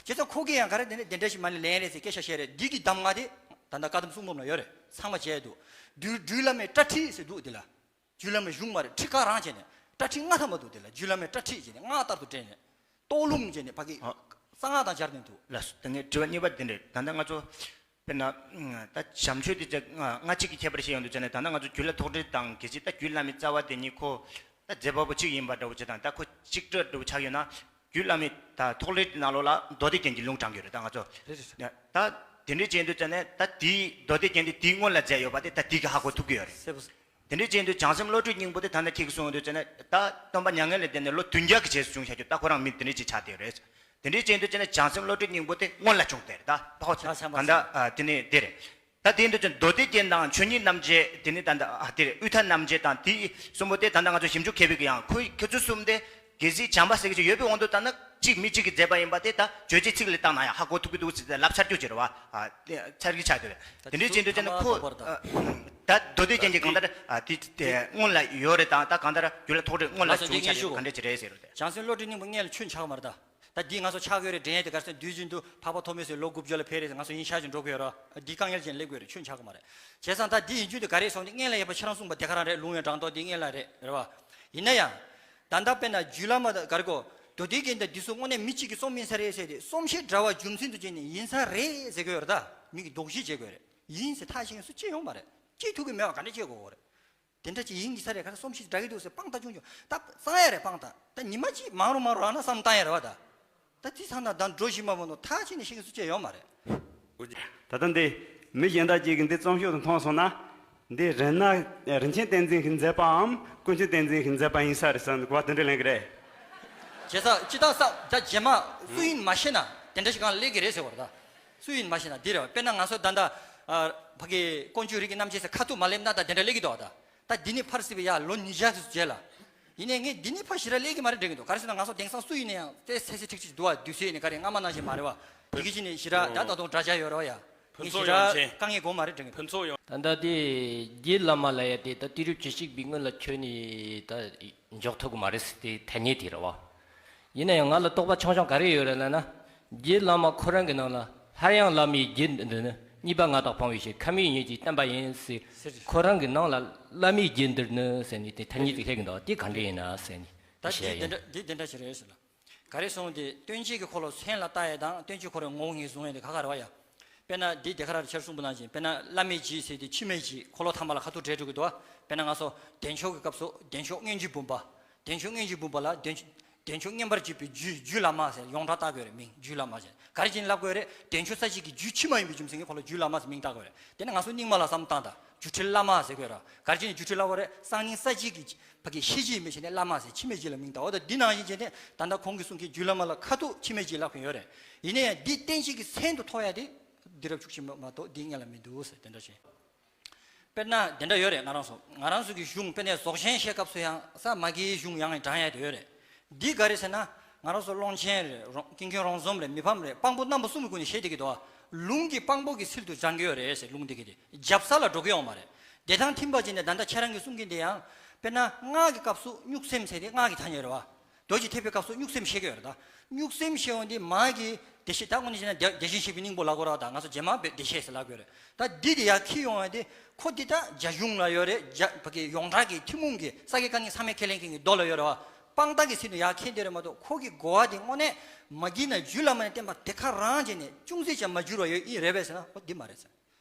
བྱས་ཙང་ཁོ་གི་ཡང་ག་རེ་དེ་ནས་དེ་འདྲ་ཞིག་མ་ནི་ལན་རེད་ཟེར་སྐད་ཆ་བཤད་རེད། འདི་གི་གདམས་ངག་དེ་ད་ལྟ་བཀའ་གདམས་གསུང་འབུམ་ལ་ཡོད་རེད། ཚང་མ་བྱས་འདུག་སྦྲུལ་སྦྲུལ་བླ་མའི་སྐྲ་ཁྲིད་ཟེར་འདུག་དེ་ལ། རྒྱུད་བླ་མ་གཞུང་མ་རེད། ཁྲི་ཁ་རང་བྱས་ནས་སྐྲ་ཁྲིད་ལྔ་ཐམ་པ་འདུག་དེ་ལ་རྒྱུད་བླ་མའི་སྐྲ་ཁྲིད་བྱས་ནས་སྔགས་ལྟར་དུ་བསྒྲེས་ནས་ལྟོགས་ལུམ་བྱས་ནས་ཕ་གི་ཨ། གསང་སྔགས་དང་སྦྱར་ནས་འདུག་ལགས་སོ། ད་ངས་དྲི་བ་གཉིས་པ་འདི་འདྲ་ད་ལྟ་ང་ཚོ་དཔེར་ན་ད་བྱམས་ཆོས་དེ་ཚེ་ལྔ་གཅིག་གི་ཁྱད་པར་བཤད་ཡོང་དུས་ཙ་ནས་ད་ལྟ་ང་ཚོ་རྒྱུད་བླ་ཐོགས་གྲོལ་དང་གལ་སྲིད་ད་རྒྱུད་བླ་མའི་རྩ་བ་དེ་གཉིས་ཁོ་ད་མཛད་པ་པོ་གཅིག་ཡིན་པ་འདྲ་བོ་ཅིག་དང་ད་ཁོ་གཅིག་སྒྲིལ་འདྲ་བོ་ཆགས་ཡོད་ན་རྒྱུད་བླ་མའི་ད་ཐོགས་གྲོལ་ནང་ལོགས་ལ་མདོ་སྡེ་རྒྱན་གྱི་ལུང་དྲངས་ཡོད་རེད། ད་ང་ཚོ་རེད་རེད། ད་དེ་འདྲའི་བྱས་ཡོང་དུས་ཙ་ནས་ད་དེའི་མདོ་སྡེ་རྒྱན་དེ་དེའི་སྔོན་ལ་མཛད་ཡོད་པ་དེ་ད་དེ་གི་ཧ་གོ་ཐུབ་ཀྱི་ཡོད་རེད། གསལ་པོ། དེ་འདྲའི་བྱས་དུས་བྱང་སེམས་བློ་གྲོས་སྙིང་པོ་དེ་ད་ལྟ་ཁྱེད་ཀྱིས་གསུངས་ཡོང་དུས་ཙ་ནས་ད་སྟོན་པ་མྱ་ངན་ལས་འདས་ནས་ལོ་བདུན་བརྒྱ་གི་རྗེས་སུ་བྱུང་བྱ་རྒྱུ་ད་ཁོ་རང་མི་དེ་འདྲའི་ཅིག་ཆགས་བསྡད་ཡོད་རེད། དེ་འདྲའི་བྱས་དུས་ཙ་ནས་བྱང་སེམས་བློ་གྲོས་སྙིང་པོ་དེ་སྔོན་ལ་བྱུང་བསྡད་རེད་ད་ཕ་ཧོ་ཆ་ཆ་མ་ག་འདྲ་ཨ་དེ་ནས་དེ་རེད། ད་དེ་ཡིན་དུས་ཙ་ནས་མདོ་སྡེ་རྒྱན་དང་ཆོས་ཉིད་རྣམ་འབྱེད་དེ་ནས་ད་ད་ཨ་དེ་རེད་དབུས་མཐའ་རྣམ་འབྱེད་དང་དེ་གསུམ་པོ་དེ་ད་ལྟ་ང་ཚོ་ཞིབ་འཇུག་མཁས་པའི་གི་ཡང་ཁོའི་ཁྱེད་ཚོ་གསུམ་དེ། གལ་སྲིད་བྱམས་པ་ཟེར་གྱི་ཡོད་པའི་དབང་དུ་བཏང་ན་གཅིག་མི་གཅིག་གི་མཛད་པ་ཡིན་པ་དེ་ད་རྗོད་བྱེད་ཚིག་ལ་བཏང་ན་ཡང་ཧ་གོ་ཐུབ་ཀྱི་འདུག་ཟེར་ཏེ་ལབ་ཚར་རྒྱུ་ཅིག་རེད་བ། ཨ་དེ་ཚར་གྱི་ཆགས་འདུག་དེ་འདྲའི་བྱེད་དུས་ཙ་ན་ཁོ་ཨ་ད་མདོ་སྡེ་རྒྱན་གྱི་གང་ལྟར་ཨ་དེ་དེ་སྔོན་ལ་ཡོད་རེད་དང་ད་གང་ལྟར་རྒྱུད་ལ་ཐོགས་རེད་སྔོན་ལ་བྱུང་ཆ་རེད་གང་འདྲ་ཅིག་རེད་ཟེར་རོ་དེ། བྱང་སེམས་བློ་གྲོས་སྙིང་པོ་སྔོན་ལ་ཆུན་ཆགས་མ་རེད་ད། ད་འདི་ང་ཚོ་ཆགས་ཡོད་རེད་དྲན་ཡས་དེ་གར་སོང་དུས་རྒྱུན་དུ་འཕགས་པ་ཐོགས་མེད་ཚོས་ལོ་དགུ་བཅུ་ལ་ཕེབས་རེད་ང་ཚོ་ཡིན་ཤག་ཅིག་འགྲོ་གི་ཡོད་རོ་འདི་དཀའ་ངལ་ཅན་སླེབས་དགོས་རེད་ཆུན་ཆགས་མ་རེད། བྱས་ཙང་ད་འདི་ཡིན་རྒྱུ་དེ་ག་རེ་སོང་དེ་སྔོན་ལ་ཡོད་པ་ཁྱེད་རང་གསུངས་པ་དེ་ག་རང་རེད་ལུང་བའི་འགྲངས་ཐོག་འདི་སྔོན་ལ་རེད་རེད་བ། ཡིན་ན་ཡང་། ད་ལྟ་དཔེར་ན་རྒྱུད་བླ་མ་དང་ག་རེ་གོ། མདོ་སྡེ་རྒན་དང་འདི་ཚོ་དངོས་གནས་མི་གཅིག་གིས་རྩོམ་ཡིན་ས་རེད་ཟེར་ཏེ། རྩོམ་གཞི་འདྲ་བ་རྒྱུ་མཚན་དུ་བྱས་ནས་ཡིན་ས་རེད་ཟེར་གྱི་ཡོད་རེད། ད་མི་གིས་དོགས་གཞི་བྱེད་དགོས་རེད། ཡིན་ཟེར་ཐག་བཅད་མཁན་སུ་གཅིག་ཡོད་མ་རེད། བཅད་ཐུབ་ཀྱི་མེད་པ་ག་འདྲ་བཅད་དགོས་རེད། དེ་འདྲ་ཅིག་ཡིན་གྱི་ས་རེད། ག་རེ་རྩོམ་གཞི་འདྲ་གི་འདུག་ཟེར་དཔང་རྟགས་ཆུང་ཆུང་ད་བཙལ་ཡ་རེད། དཔང་རྟགས་ད་ཉི་མ་གཅིག་མང་རུ་མང་རུ་རག་ན་བསམ་བཏང་ཡ་རེད་བ། ད་ད་དེ་ཚང་ན་ད་འགྲོ་བཞིན་པ་མ་གཏོགས་ཐག་བཅད་ནས་ཤེས་མཁན་སུ་གཅིག་ཡོད་མ་རེད། ད་ལྟ་འདི་མི་གཞན་དག་ཅིག་གིས་འདི་རྩོམ་ཤོག་ཏུ་མཐོང་སོང་ན། འདི་རིན་ན་རིན་ཆེན་བསྟན་འཛིན་གྱི་མཛད་པའམ་ཀུན་མཁྱེན་བསྟན་འཛིན་གྱི་མཛད་པ་ཡིན་ས་རེད་བསམ་གོ་བ་དེ་འདྲ་ལེན་གི་རེད། བྱས་ཙང་སྤྱིར་བཏང་ས་ད་རྗེས་མ་སུ་ཡིན་མ་ཤེས་ན་དེ་འདྲ་ཞིག་གང་སླེབས་ཀྱི་རེད་ཟེར་བ་རེད། ད་སུ་ཡིན་མ་ཤེས་ན་འདི་རེད་བ། དཔེར་ན་ང་ཚོ་ད་ལྟ་ཨ་ཕ་གི་ཀོང་ཇོ་རིགས་ཀྱི་རྣམ་འབྱེད་ཟེར་ཁ་ཐུག་མ་སླེབས་ན་ད་དེ་འདྲ་སླེབས་ཀྱི་འདུག་བ། ད་ད་འདི་ནི་ཕར་སྲིད་པའི་ཡ་ལོ་ཉིས་བརྒྱ་ཙམ་རྗེས་ལ། ཡིན་ནའི་ངས་འདི་ནི་ཕར་ཞེ་དྲག་སླེབས་ཀྱི་མ་རེད་དྲན་གྱི་འདུག་ག་རེ་ཟེར་ན་ང་ཚོ་དེང་སང་སུ་ཡིན་ན་ཡང་དེ་སེ་སེ་ཁྲིག་ཁྲིག་འདུག་བ། དུས་ཚོད་ནི་ག་རེ་སྔ་མ་ནང་བཞིན་མ་རེད་བ། དེ་གི་ཅི་ནས་ཞེ་དྲག་ད་ད་དུང་དྲ་རྒྱ་ཡོད་རེད་བ་ཡ། ངས་ཞེ་དྲག་དཀའ་ངལ་གོ་མ་རེད་དྲན་གྱི་འདུག་ད་ལྟ་དེ་རྗེ་བླ་མ་ལ་ཡ་དེ་ད་དུས་རབས་བཅུ་གཅིག་པའི་སྔོན་ལ་ཁྱོན་ནས་ད་འཇོག་ཐུབ་ཀྱི་མ་རེད་ཟེར་དེ་ཐ་སྙད་དེ་རེད་བ། ཡིན་ན་ཡང་ང་ལ་དོགས་པ་ཆུང་ཆུང་ག་རེ་ཡོད་རེད་ལབ་ན། རྗེ་བླ་མ་ཁོ་རང་གི་ནང་ལ་སླར་ཡང་བླ་མའི་རྗེ་འདི་ནི་གཉིས་པ་ང་དང་ཕང་བའི་ཕྱིར་ཁ་མིག་གཉིས་ཀྱིས་བསྟན་པ་ཡིན་ཟེར། ཁོ་རང་གི་ནང་ལ་བླ་མའི་རྗེ་འདིར་ནི་ཟེར་ནས་དེ་ཐ་སྙད་ཅིག་སླེབས་ཀྱི་འདུག་དེ་ག་འདྲ་ཡིན་ན་ཟེར་ནས་ད་བཤད་ཡ་ཡིན། འདི་འདྲ་ཞིག་རེད་ཟེར་ལ། ག་རེ་གསུངས་ཏེ་སྟོན་དཔྱོད་ཀྱི་འཁོར་ལོ་སེམས་ལ་བལྟ་ཡ་དང་སྟོན་དཔྱོད་འཁོར་ལོའི་ངོ་བོ་ངོས་བཟུང་ཡ་དེ་ཁ་ཁ་རེད་བ་ཡ། དཔེར་ན་འདི་དེ་ཁ་ར་ཆར་གསུངས་པ་ནང་བཞིན་དཔེར་ན་བླ་མའི་རྗེ་ཟེར་དེ་ཕྱི་མའི་རྗེ་འཁོར་ལོ་ཐ་མ་ལ་ཁ་ཐུག་འབྲེལ་འགྲོ་གི་འདུག་བ། དཔེར་ན་ང་ཚོ་བདེ་མཆོག་གི་སྐབས་སུ་བདེ་མཆོག་སྔོན་གྱི་བུམ་པ། བདེ་མཆོག་སྔོན་གྱི་བུམ་པ་ལ་བདེ་མཆོག་བདེ་མཆོག་མངོན་པར་བརྗོད་པའི་རྒྱུད་རྒྱུད་བླ་མ་ཟེར་ཡོངས་གྲགས་བཏགས་དགོས་རེད། མིང་རྒྱུད་བླ་མ་ཟེར་ག་རེ་བྱས་ནས་ལབ་དགོས་རེད། བདེ་མཆོག་རྩ་གཅིག་གི་རྒྱུད་ཕྱི་མ་ཡིན་པའི་རྒྱུ་མཚན་གྱིས་ཁོ་ལ་རྒྱུད་བླ་མ་ཟེར་མིང་བཏགས་དགོས་རེད། དེ་ནས་ང་ཚོ་རྙིང་མ་ལ་བསམ་བཏང་དང་སྒྱུ་འཕྲུལ་བླ་མ་ཟེར་དགོས་ར། ག་རེ་བྱས་ནས་སྒྱུ་འཕྲུལ་བླ་མ་རེད། སང་ཉིན་རྩ་གཅིག་གི་ཕ་གི་ཤེས་བྱེད་མི་བྱས་ནས་བླ་མ་ཟེར་ཕྱི་མའི་རྗེ་ལ་མིང་བཏགས། འོ་ད་འདི་ནང་བཞིན་བྱས་ནས་ད་ལྟ་ཁོང་གིས་གསུང་མཁན་རྒྱུད་བླ་མ་ལ་ཁ་ཐུག་ཕྱི་མའི་རྗེ་ལབ་མཁན་ཡོད་རེད། ཡིན་ན་ཡང་འདི་བསྟན་བྱེད་ཀྱི་མཚན་དུ་ཐོགས་ཡ་དེ་དུས་རབས་བཅུ་གཅིག་མ་གཏོགས་འདི་སྔོན་ལ་མི་འདུག་ཟེར་དེ་འདྲ་བྱས། དཔེར་ན་དེ་འདྲ་ཡོད་རེད། ང་རང་ཚོ་ང་རང་ཚོ་གི་གཞུང་དཔེར་ན་རྫོགས་ཆེན་བཤད་སྐབས་སུ་ཡང་ས་མ་གིའི་གཞུང་ཡང་དྲངས་ཡ་དེ་ཡོད་རེད། འདི་ག་རེ་ཟེར་ན་ང་རང་ཚོ་ཀློང་ཆེན་རེད། རོང་ཀུན་མཁྱེན་རོང་ཟོམ་རེད། མི་ཕམ་རེད། དཔང་པོ་རྣམ་པ་གསུམ་གྱི་སྒོ་ནས་བཤད་བསྡད་ཀྱི་འདུག་ལུང་གི་དཔང་པོ་གི་ཚུལ་དུ་སྦྱང་གི་ཡོད་རེད་ཟེར། ལུང་འདི་གི་དེ་རྒྱབ་ས་ལ་འགྲོ་གི་ཡོད་མ་རེད། བདེ་ཐང་ཐིམ་པ་ཅན་ནས་ད་ལྟ་ཁྱེད་རང་གིས་གསུང་གིན་དེ་ཡང་དཔེར་ན་སྔགས་ཀྱི་སྐབས་སུ་གཉུག་སེམས་ཟེར་དེ་སྔགས་ཀྱི་ཐ་སྙད་རེད་བ། རྡོ་རྗེ་ཐེག་པའི་སྐབས་སུ་གཉུག་སེམས་བཤད་ཀྱི་ཡོད་རེད་ད། གཉུག་སེམས་བཤད་འོང་དེ་མ་གི་བདེ་གཤེགས་ད་དངོས་གནས་བྱས་ན་བདེ་བདེ་གཤེགས་བཞི་པའི་སྙིང་པོ་ལ་གོ་ར། ད་ང་ཚོ་རྗེས་མ་བདེ་བདེ་གཤེགས་ཟེར་ལབ་ཀྱི་ཡོད་རེད། ད་འདི་དེ་ཡར་འཁྱེར་ཡོང་བ་དེ་ཁོ་འདི་ད་རྒྱ་གཞུང་ལ་ཡོད་རེད། རྒྱ་ཕ་གི་ཡོངས་གྲགས་ཀྱི་ཐུན་མོང་གི་ས་དགེ་བཀའ་རྙིང་ཚད་མེད་ཁས་ལེན་མཁན་གྱི་མདོ་ལ་ཡོད་རེད་བ། དཔང་རྟགས་ཀྱི་ཚུལ་དུ་ཡར་འཁྱེར་བསྡད་རེད་མ་གཏོགས་ཁོ་གི་གོ་བ་དེ་དངོས་གནས་མ་གི་ན་རྒྱུད་བླ་མ་ནས་བསྟན་པ་དེ་ག་རང་བྱས་ནས་ཅུང་ཟད་ཀྱང་མ་འགྱུར་བ་ཡོད་ཨིན་རེད་པས་ཟེར་ན་ཁོ་འདི་མ་རེད་ཟེར།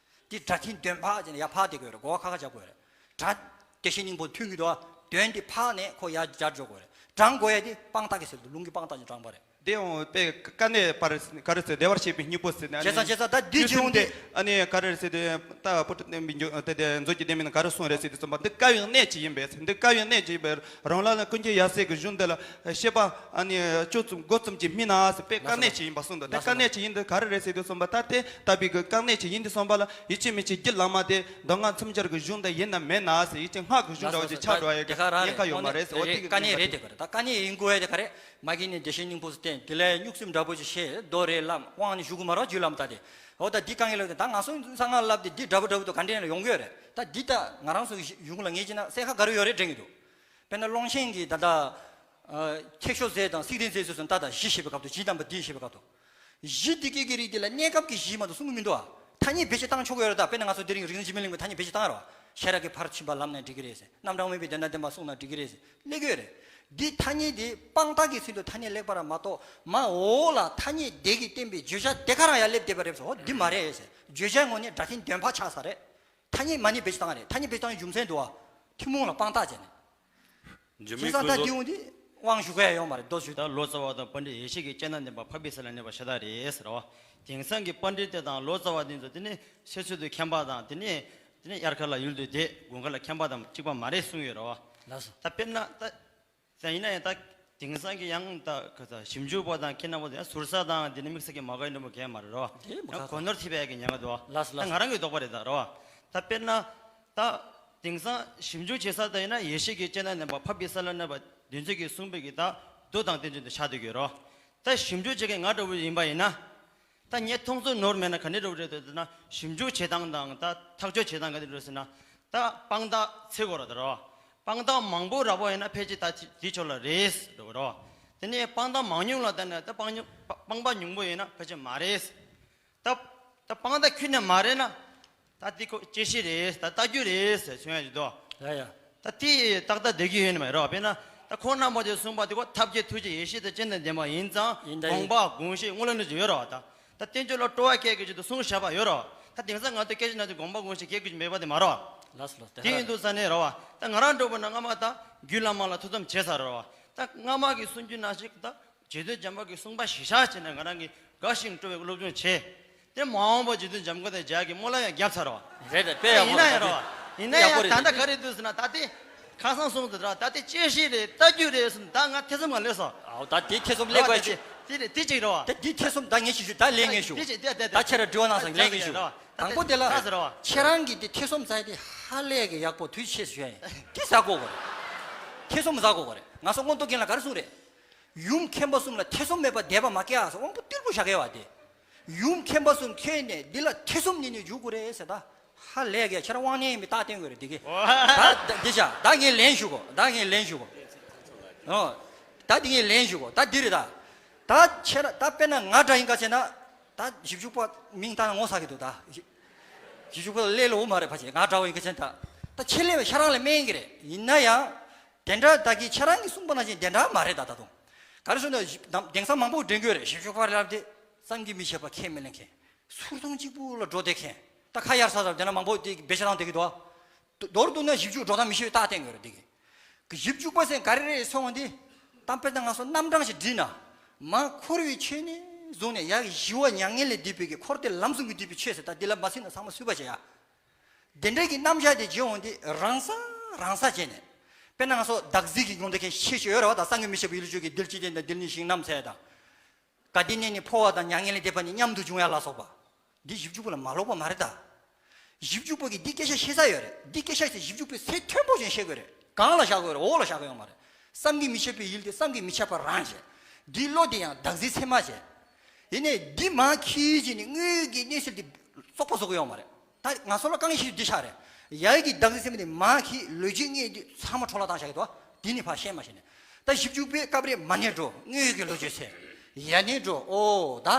འདི་སྒྲ་མཐིང་དོན་འཕགས་ཟེར་ནས་ཡར་འཕགས་བསྡད་དགོས་རེད། གོ་བ་ཁ་ཁ་རྒྱག་དགོས་རེད། སྒྲ་བདེ་གཤེགས་སྙིང་པོ་མཐུན་གྱི་འདུག་བ། དོན་འདི་འཕགས་ནས་ཁོ་ཡར་སྦྱར་འཇོག་དགོས་རེད། དྲང་དགོས་ཡ་འདི་དཔང་རྟགས་ཀྱི་ཚུལ་དུ་ལུང་གི་དཔང་རྟགས་ཀྱིས་དྲངས་པ་རེད། དེ་ཡང་དཔེ་དཀའ་གནད་པར་ག་རེ་ཟེར་བདེ་བར་གཤེགས་པའི་སྙིང་པོ་ཟེར་ནས་ཨ་ནི་བྱས་ཙང་བྱས་ཙང་ད་འདི་བྱུང་སྟེ་ཨ་ནི་ག་རེ་ཟེར་དེ་ད་བུ་ཕྲུག་བསྟན་པའི་འཇུག་དེ་དེ་མཛོད་ཀྱི་ལྡེ་མིག་ནང་ག་རེ་གསུངས་རེད་ཟེར་དུས་ཙམ་པ་འདི་དཀའ་བའི་གནད་ཅིག་ཡིན་པས། འདི་དཀའ་བའི་གནད་ཅིག་ཡིན་པས། རང་ལ་ནི་ཀུན་མཁྱེན་ཡབ་སྲས་ཀྱི་གཞུང་འདི་ལ་བཤད་པ་ཨ་ནི་བཅུ་ཙམ་དགུ་ཙམ་གྱིས་སྨིན་ན་ཟེར་དཔེ་དཀའ་གནད་ཅིག་ཡིན་པ་གསུངས་འདུག་དེ་དཀའ་གནད་ཅིག་ཡིན་དུས་ག་རེ་རེད་ཟེར་དུས་ཙམ་པ་ད་དེ་ལྟ་བུའི་གི་དཀའ་གནད་ཅིག་ཡིན་དུས་ཙམ་པ་ལ་ཡིད་ཆེས་མི་ཆེས་རྒྱུད་བླ་མ་དེ་མདོ་སྔགས་མཚམས་སྦྱར་གྱི་གཞུང་འདི་ཡིན་ན་མེད་ན་ཟེར། ཡིད་ཆེས་སྔགས་ཀྱི་གཞུང་འདྲ་བོ་ཅིག་ཆགས་འགྲོ་ཡ་གི་ཉེན་ཁ་ཡོད་མ་རེད་ཟེར། འོ་དེ་གི་དཀའ་གནད་རེད། དེ་ག་རེད་ད་དཀའ་གནད་ཡིན་དགོས་ཡ་དེ་ག་རེད། མ་གི་ནི་བདེ་གཤེགས་སྙིང་པོ་ཟེར་བསྟན་དེ་ལ་གཉུག་སེམས་འདྲ་བོ་ཅིག་བཤད་མདོ་རེད་ལབ་དབང་ནི་ཞུ་གི་མ་རེད་རྒྱུད་བླ་མ་ད་དེ། འོ་ད་འདི་དཀའ་ངལ་ལབ་དེ་ད་ང་ཚོ་གསང་སྔགས་ལབ་དེ་འདི་འདྲ་པོ་འདྲ་པོ་དུ་ག་འདྲ་ཡིན་ན་ཡོང་གི་ཡོད་རེད། ད་འདི་ད་ང་རང་ཚོ་གི་གཞུང་ལ་ངེས་ཅི་ན་གསལ་ཁ་ག་རེ་ཡོད་རེད་དྲན་གི་འདུག་དཔེར་ན་ཀློང་ཆེན་གྱི་ད་ལྟ་ཨ་ཐེག་མཆོག་རྫས་དང་བསྲེག་ལྡན་རྫས་ཚུལ་སོགས་ད་ལྟ་གཞི་བཤད་པའི་སྐབས་དུ་གཞི་དམ་པ་འདི་བཤད་པའི་སྐབས་དུ། གཞི་འདི་སྐད་ཀྱི་རིགས་འདི་ལ་གནས་སྐབས་ཀྱི་གཞི་མ་གཏོགས་གསུང་གི་མི་འདུག་ཨ། ཐ་སྙད་བེད་སྤྱོད་བཏང་ཆོག་གི་ཡོད་རེད། ད་དཔེར་ན་ང་ཚོ་དེ་རིང་རིག་འཛིན་འཇིགས་མེད་གླིང་པའི་ཐ་སྙད་བེད་སྤྱོད་བཏང་ར་བ། ཤེས་རབ་ཀྱི་ཕར་ཕྱིན་པ་ལམ་ནས་འགྲིག་གི་རེད་ཟེར། རྣམ་གྲངས་མེད་པའི་དོན་དམ་བདེན་པ་གསུངས་ན་འགྲིག་གི་རེད་ཟེར་སླེབས་ཀྱི་ཡོད་རེད། འདི་ཐ་སྙད་འདི་དཔང་རྟགས་ཀྱི་ཚུལ་དུ་ཐ་སྙད་སླེབས་པ་ར་མ་གཏོགས་མ་འོག་ལ་ཐ་སྙད་འདི་གིས་བསྟན་པའི་བརྗོད་བྱ་དེ་ག་རང་ཡར་སླེབས་བསྡད་པ་རེད་ཟེར། འོ་འདི་མ་རེད་ཟེར། བརྗོད་བྱའི་ངོས་ནས་སྒྲ་མཐིང་དོན་འཕགས་ཆགས་ས་རེད། ཐ་སྙད་མ་ཎི་བེད་སྤྱོད་བཏང་རེད། ཐ་སྙད་བེད་སྤྱོད་བཏང་རྒྱུ་མཚན་འདུག་བ། ཐུན་མོང་ལ་དཔང་རྟགས་བྱས་ནས། འཇུ་མི་ཁོ་ཚོ་ད་དེ་འོང་དེ་དབང་ཞུ་ག་ཡ་ཡོང་མ་རེད། རྡོ་ཞུ་ད་ལོ་ཙཱ་བ་དང་པཎྜི་ཏ་ཡེ་ཤེས་ཀྱི་སྤྱན་སྔ་ནས་འཕགས་པའི་ས་ལ་གནས་པ་ཤ་སྟག་རེད་ཟེར་བ། དེང་སང་གི་པཎྜི་ཏ་དང་ལོ་ཙཱ་བ་དེ་ཚོ་དེ་ནི་ཕྱི་ཚུལ་དུ་མཁན་པ་དང་དེ་ནི་དེ་ནི་དབྱར་ཁ་ལ་ཡུལ་དུ་བསྡད་དགུན་ཁ་ལ་མཁན་པ་དང་གཅིག་པ་མ་རེད་གསུངས་ཡོད་རེད་བ། ལགས་སོ། ད་དཔེར་ན་ད་ད་ཡིན་ན་ཡང་ད་དེང་སང་གི་ཡང་ད་ག་ད་ཞིབ་འཇུག་པ་དང་མཁས་པ་དང་ཟུར་ཟ་དང་དེ་ནི་དམིགས་བསལ་གྱི་མ་དགའ་འདྲ་མོ་གས་མ་རེད་རེད་བ། དེ་མ་ཡང་གོ་ནོར་ཐེབས་ཡ་གི་ཉེན་ཁ་འདུག་བ། ལགས་སོ་ད་ལགས་སོ། ང་རང་གི་དོགས་པ་རེད་ད་རེད་བ། ད་དཔེར་ན། ད་དེང་སང་ཞིབ་འཇུག་བྱེད་ས་དེ་ཡིན་ན་ཡེ་ཤེས་ཀྱི་སྤྱན་སྔར་གནས་པ་འཕགས་པའི་ས་ལ་གནས་པ་བདུན་ཚིགས་ཀྱིས་གསུངས་པའི་གི་ད་མདོ་དང་བསྟན་བཅོས་དེ་ཆགས་བསྡད་ཀྱི་ཡོད་རེད། ད་ཞིབ་འཇུག་བྱེད་མཁན་ང་འདྲ་བོ་ཡིན་པ་ཡིན་ན། ད་ངས་མཐོང་ཚོར་ནོར་མེད་ན་ག་འདྲ་འདྲ་བོ་རེད་འདུག་ཟེར་ན་ཞིབ་འཇུག་བྱེད་སྟངས་དང་ད་ཐག་གཅོད་བྱེད་སྟངས་ག་འདྲ་འདྲ་ཟེར་ན། ད་དཔང་རྟགས་འཚོལ་དགོས་རེད་ད་རེད་བ། དཔང་རྟགས་མང་པོ་རག་པ་ཡིན་ན་ཕལ་ཆེར་ད་དེའི་ཕྱོགས་ལ་རེད་ཟེར་འདྲ་བོ་རེད་བ། དེ་ནས་དཔང་རྟགས་མང་ཉུང་ལ་བལྟས་ན་ད་དཔང་ཉུང་དཔང་པ་ཉུང་པོ་ཡིན་ན་ཕལ་ཆེར་མ་རེད། ད་ད་དཔང་རྟགས་ཁྱོན་ནས་མ་རེད་ན། ད་འདི་ཁོ་དཔྱད་གཞི་རེད། ད་ལྟ་རྒྱུ་རེད་ཟེར་གསུང་ཡ་ཅིག་འདུག་ཡ་ཡ། ད་དེ་ཏག་ཏག་བསྡད་ཀྱི་ཡོད་ནི་མ་རེད་བ། དཔེར་ན་ ད་ཁོང་རྣམ་པ་ཚོས་གསུངས་པ་དེ་ཁོ་ཐབས་མཁས་ཐུགས་རྗེ་ཡེ་ཤེས་དང་སྤྱན་དང་ལྡན་པ་ཡིན་ཙང་ཡིན་ད་ཡིན། དགོངས་པ་དགོངས་བཞེད་དངོས་ལ་ནི་ཅིག་ཡོད་རེད་བ། ད་ད་བསྟན་བཅོས་ལ་སྤྲོ་བ་སྐྱེ་གི་ཅིག་ཏུ་གསུངས་བཞག་པ་ཡོད་རེད་བ། ད་དེང་སང་ང་ཚོ་སྐད་ཆ་ན་ཚོས་དགོངས་པ་དགོངས་བཞེད་སྐྱེ་དགོས་ཀྱི་མེད་པ་དེ་མ་རེད་བ། ལགས་སོ་ལགས་དེ་ཡིན་དུས་ས་ནས་རེད་བ། ད་ང་རང་འདྲ་པོ་ན་སྔ་མ་ད་རྒྱུད་བླ་མ་ལ་ཐུགས་བསམ་བྱས་ཚར་རེད་བ། ད་སྔ་མ་གི་གསུང་རྒྱུན་ནང་བཞིན་ད་རྗེ་བཙུན་བྱམས་པ་གི་གསུངས་པ་གཞིར་བཞག་བྱས་ནས་ང་རང་གི་དགའ་ཞིང་སྤྲོ་བའི་སློབ་སྦྱོང་བྱས། དེ་མ་འོངས་པ་རྗེ་བཙུན་འཇམ་མགོན་དང་རྒྱ་གི་སྨོན་ལམ་ཡང་བརྒྱབ་ཚར་བ། རེད་རེད། དཔེ་ཡག་ཡིན་པོ་ན་ཡང་རེད་རེད། བ། ཡིན་ན་ཡག་ཡང་པོ་ད་རེད། ལྟ་ག་རེ་འདུག་ཟེར་ན་ད་ལྟའི་ཁ་སང་སོང་དུ་ར་ད་ལྟའི་དཔྱད་ཞིབ་རེད། ལྟ་རྒྱུ་རེད་ཟེར་ན་ད་ང་ཐེ་ཚོམ་ང་ལོས་སོ། ཨའོ་ད་དེ་ཐེ་ཚོམ་ལས་ར་དགོས་དེ་ཆུ། དེ་དེ་རེད་དེ་གཅིག་རེད་བ། ད་དེ་ཐེ་ཚོམ་ད་ངས་ཞིག་ཞུ་ད་ལས་ངས་ཞུ། དེ་ཅིག་དེ་དེ་དེ་དང་པོ་དེ་ལ་ད་ཁྱེད་ར་འགྲོ་ན་སང་ལས་ངས་ཞུ། ད་ཟེར་བ། ད་དང་པོ་དེ་ལ་ད་ཟེར་བ། ཁྱེད་རང་གི་དེ་ཐེ་ཚོམ་ཟ་ཡ་དེ་ཧ་ལས་གི་ཡག་པོ་དུས་ཆེ་སུ་ཡ་ཡིན་དེ་ཟ་དགོས་གོ་རེད། ཐེ་ཚོམ་ཟ་དགོས་གོ་རེད། ང་ཚོ་མངོན་རྟོགས་རྒྱན་ལ་ག་རེ་གསུངས་རེད། ཡུམ་མཁན་པོ་གསུམ་ལ་ཐེ་ཚོམ་མེད་པར་དད་པ་མ་སྐྱེ་ཨ་ཟེར་དབང་པོ་རྟུལ་པོ་བཞག་གི་བ་དེ། ཡུམ་མཁན་པོ་གསུམ་ཁྱོད་ནས་འདི་ལ་ཐེ་ཚོམ་ཉིད་ནས་འཇུག་དགོས་རེད་ཟེར་ད། ཧ་ལས་གས་ཁྱེད་རང་དབང་ཉན་ཡིན་པའི་རྟགས་བསྟན་དགོས་རེད་འདི་གས། ད་འདི་བྱ་ད་ངས་ལན་ཞུ་གོ་ད་ངས་ལན་ཞུ་གོ་ཨོ། ད་འདི་ངས་ལན་ཞུ་གོ་ད་འདི་རེད་ད། ད་ཁྱེད་ར་ད་དཔེར་ན་ང་འདྲ་ཡིན་ག་ཟེར་ན། ད་བཞི་བཅུ་པ་མིང་བཏགས་ན་ངོ་ཚ་གི་འདུག་ད། བཞི་བཅུ་པ་ལས་ལོ་མ་རེད་ཕ་ཆེ་ང་འདྲ་བོ་ཡིན་ག་ཟེར་ན་ད། ད་ཁྱེད་ལས་པ་ཁྱེད་རང་ལ་སྨན་གི་རེད་ཡིན་ན་ཡང་། དེ་འདྲ་ད་གི་ཁྱེད་རང་གིས་གསུངས་པ་ནང་བཞིན་དེ་འདྲ་མ་རེད་ད་ད་དུང་། ག་རེ་ཟེར་ན་དེང་སང་མང་པོ་འདྲེན་གྱི་ཡོད་རེད་བཞི་བཅུ་པ་ལབ་དེ་བསམ་གྱིས་མི་ཁྱབ་པ་ཁས་མི་ལེན་མཁན། ཚུར་མཐོང་གཅིག་པུ་ལ་འགྲོ་བསྡད་མཁན། ད་ཁ་གཡར་ས་ས་དེ་འདྲ་མང་པོ་དེ་བེད་སྤྱོད་བཏང་བསྡད་ཀྱི་འདུག་མདོར་བསྡུ་ན་བཞི་བཅུ་འགྲོ་སྟངས་མི་ཤེས་པའི་རྟགས་བསྟན་དགོས་རེད་འདི་གི། གི་བཞི་བཅུ་པ་ཟེར་ག་རེ་རེད་སོང་བ་འདི། གཏམ་དཔེ་ད་ང་ཚོ་རྣམ་གྲངས་ཤིག་བསྒྲིལ་ན། མ་འཁོར་བའི་ཆོས་ནས་བཟུང་ནས་ཡ་གི་ཞི་བ་མྱ་ངན་ལས་འདས་པའི་གི་འཁོར་འདས་ལམ་གསུམ་གྱིས་བསྡུས་པའི་ཆོས་ཟེར་ད་འདི་ལ་མ་ཟིན་ན་ཚང་མ་སུས་པ་བྱེད་ཡ། དེ་འདྲའི་གི་རྣམ་གཞག་དེ་བརྗོད་འོང་དུས་རང་ས་རང་ས་བྱས་ནས། དཔེར་ན་ང་ཚོ་བདག་འཛིན་གྱི་ངོ་འདི་མཁན་ཤེས་ཤོས་ཡོད་རེད་བ་ད་སངས་རྒྱས་མི་ཤེས་པའི་ཡུལ་ལུགས་ཀྱི་འདིར་སྤྱི་དེ་འདིར་ནི་ཞིང་རྣམས་ཚད་དང་། ག་དེ་ནས་ནི་འཕོ་བ་དང་མྱ་ངན་ལས་འདས་པ་ནི་མཉམ་དུ་འབྱུང་ཡ་ལ་སོགས་པ། འདི་བཞི་བཅུ་པོ་ལ་མ་ལོག་པ་མ་རེད་ད། བཞི་བཅུ་པོ་གིས་འདི་སྐད་ཆ་བཤད་ས་ཡོད་རེད་འདི་སྐད་ཆ་དེ་བཞི་བཅུ་པོས་ཚད་མཐོན་པོ་ཅན་བཤད་དགོས་རེད་གང་ལ་བཞག་དགོས་རེད་འོག་ལ་བཞག་གི་ཡོད་མ་རེད། བསམ་གྱིས་མི་ཁྱབ་པའི་ཡུལ་དེ་བསམ་གྱིས་མི་ཁྱབ་པ་རང་བྱས། འདིའི་བློ་དེ་ཡང་བདག་འཛིན་ཚད་མ་བྱས། ཡིན་ནའི་འདི་མ་ཁྱིའི་རྗེས་ནས་དངོས་ཀྱི་གནས་ཚུལ་འདི་བཙོག་པ་བཟོ་གི་ཡོད་མ་རེད། ད་ང་ཚོ་ལ་དཀའ་ངལ་ཤེས་རྒྱུ་འདི་ཆགས་རེད། ཡ་ཡི་གི་བདག་འཛིན་ཚད་མ་དེ་མ་གི་ལོ་རྒྱུས་དངོས་འདི་ཚང་མ་འཕྲོ་བརླག་བཏང་བཞག་གི་འདུག་འདི་ནི་ཕར་བཤད་མ་ཤེས་ནས། ད་བཞི་བཅུ་པའི་སྐབས་རེ་མ་ནས་འགྲོ་དངོས་ཀྱི་ལོ་རྒྱུས་ཚེ། ཡ་ནས་འགྲོ་ཨོ་ད།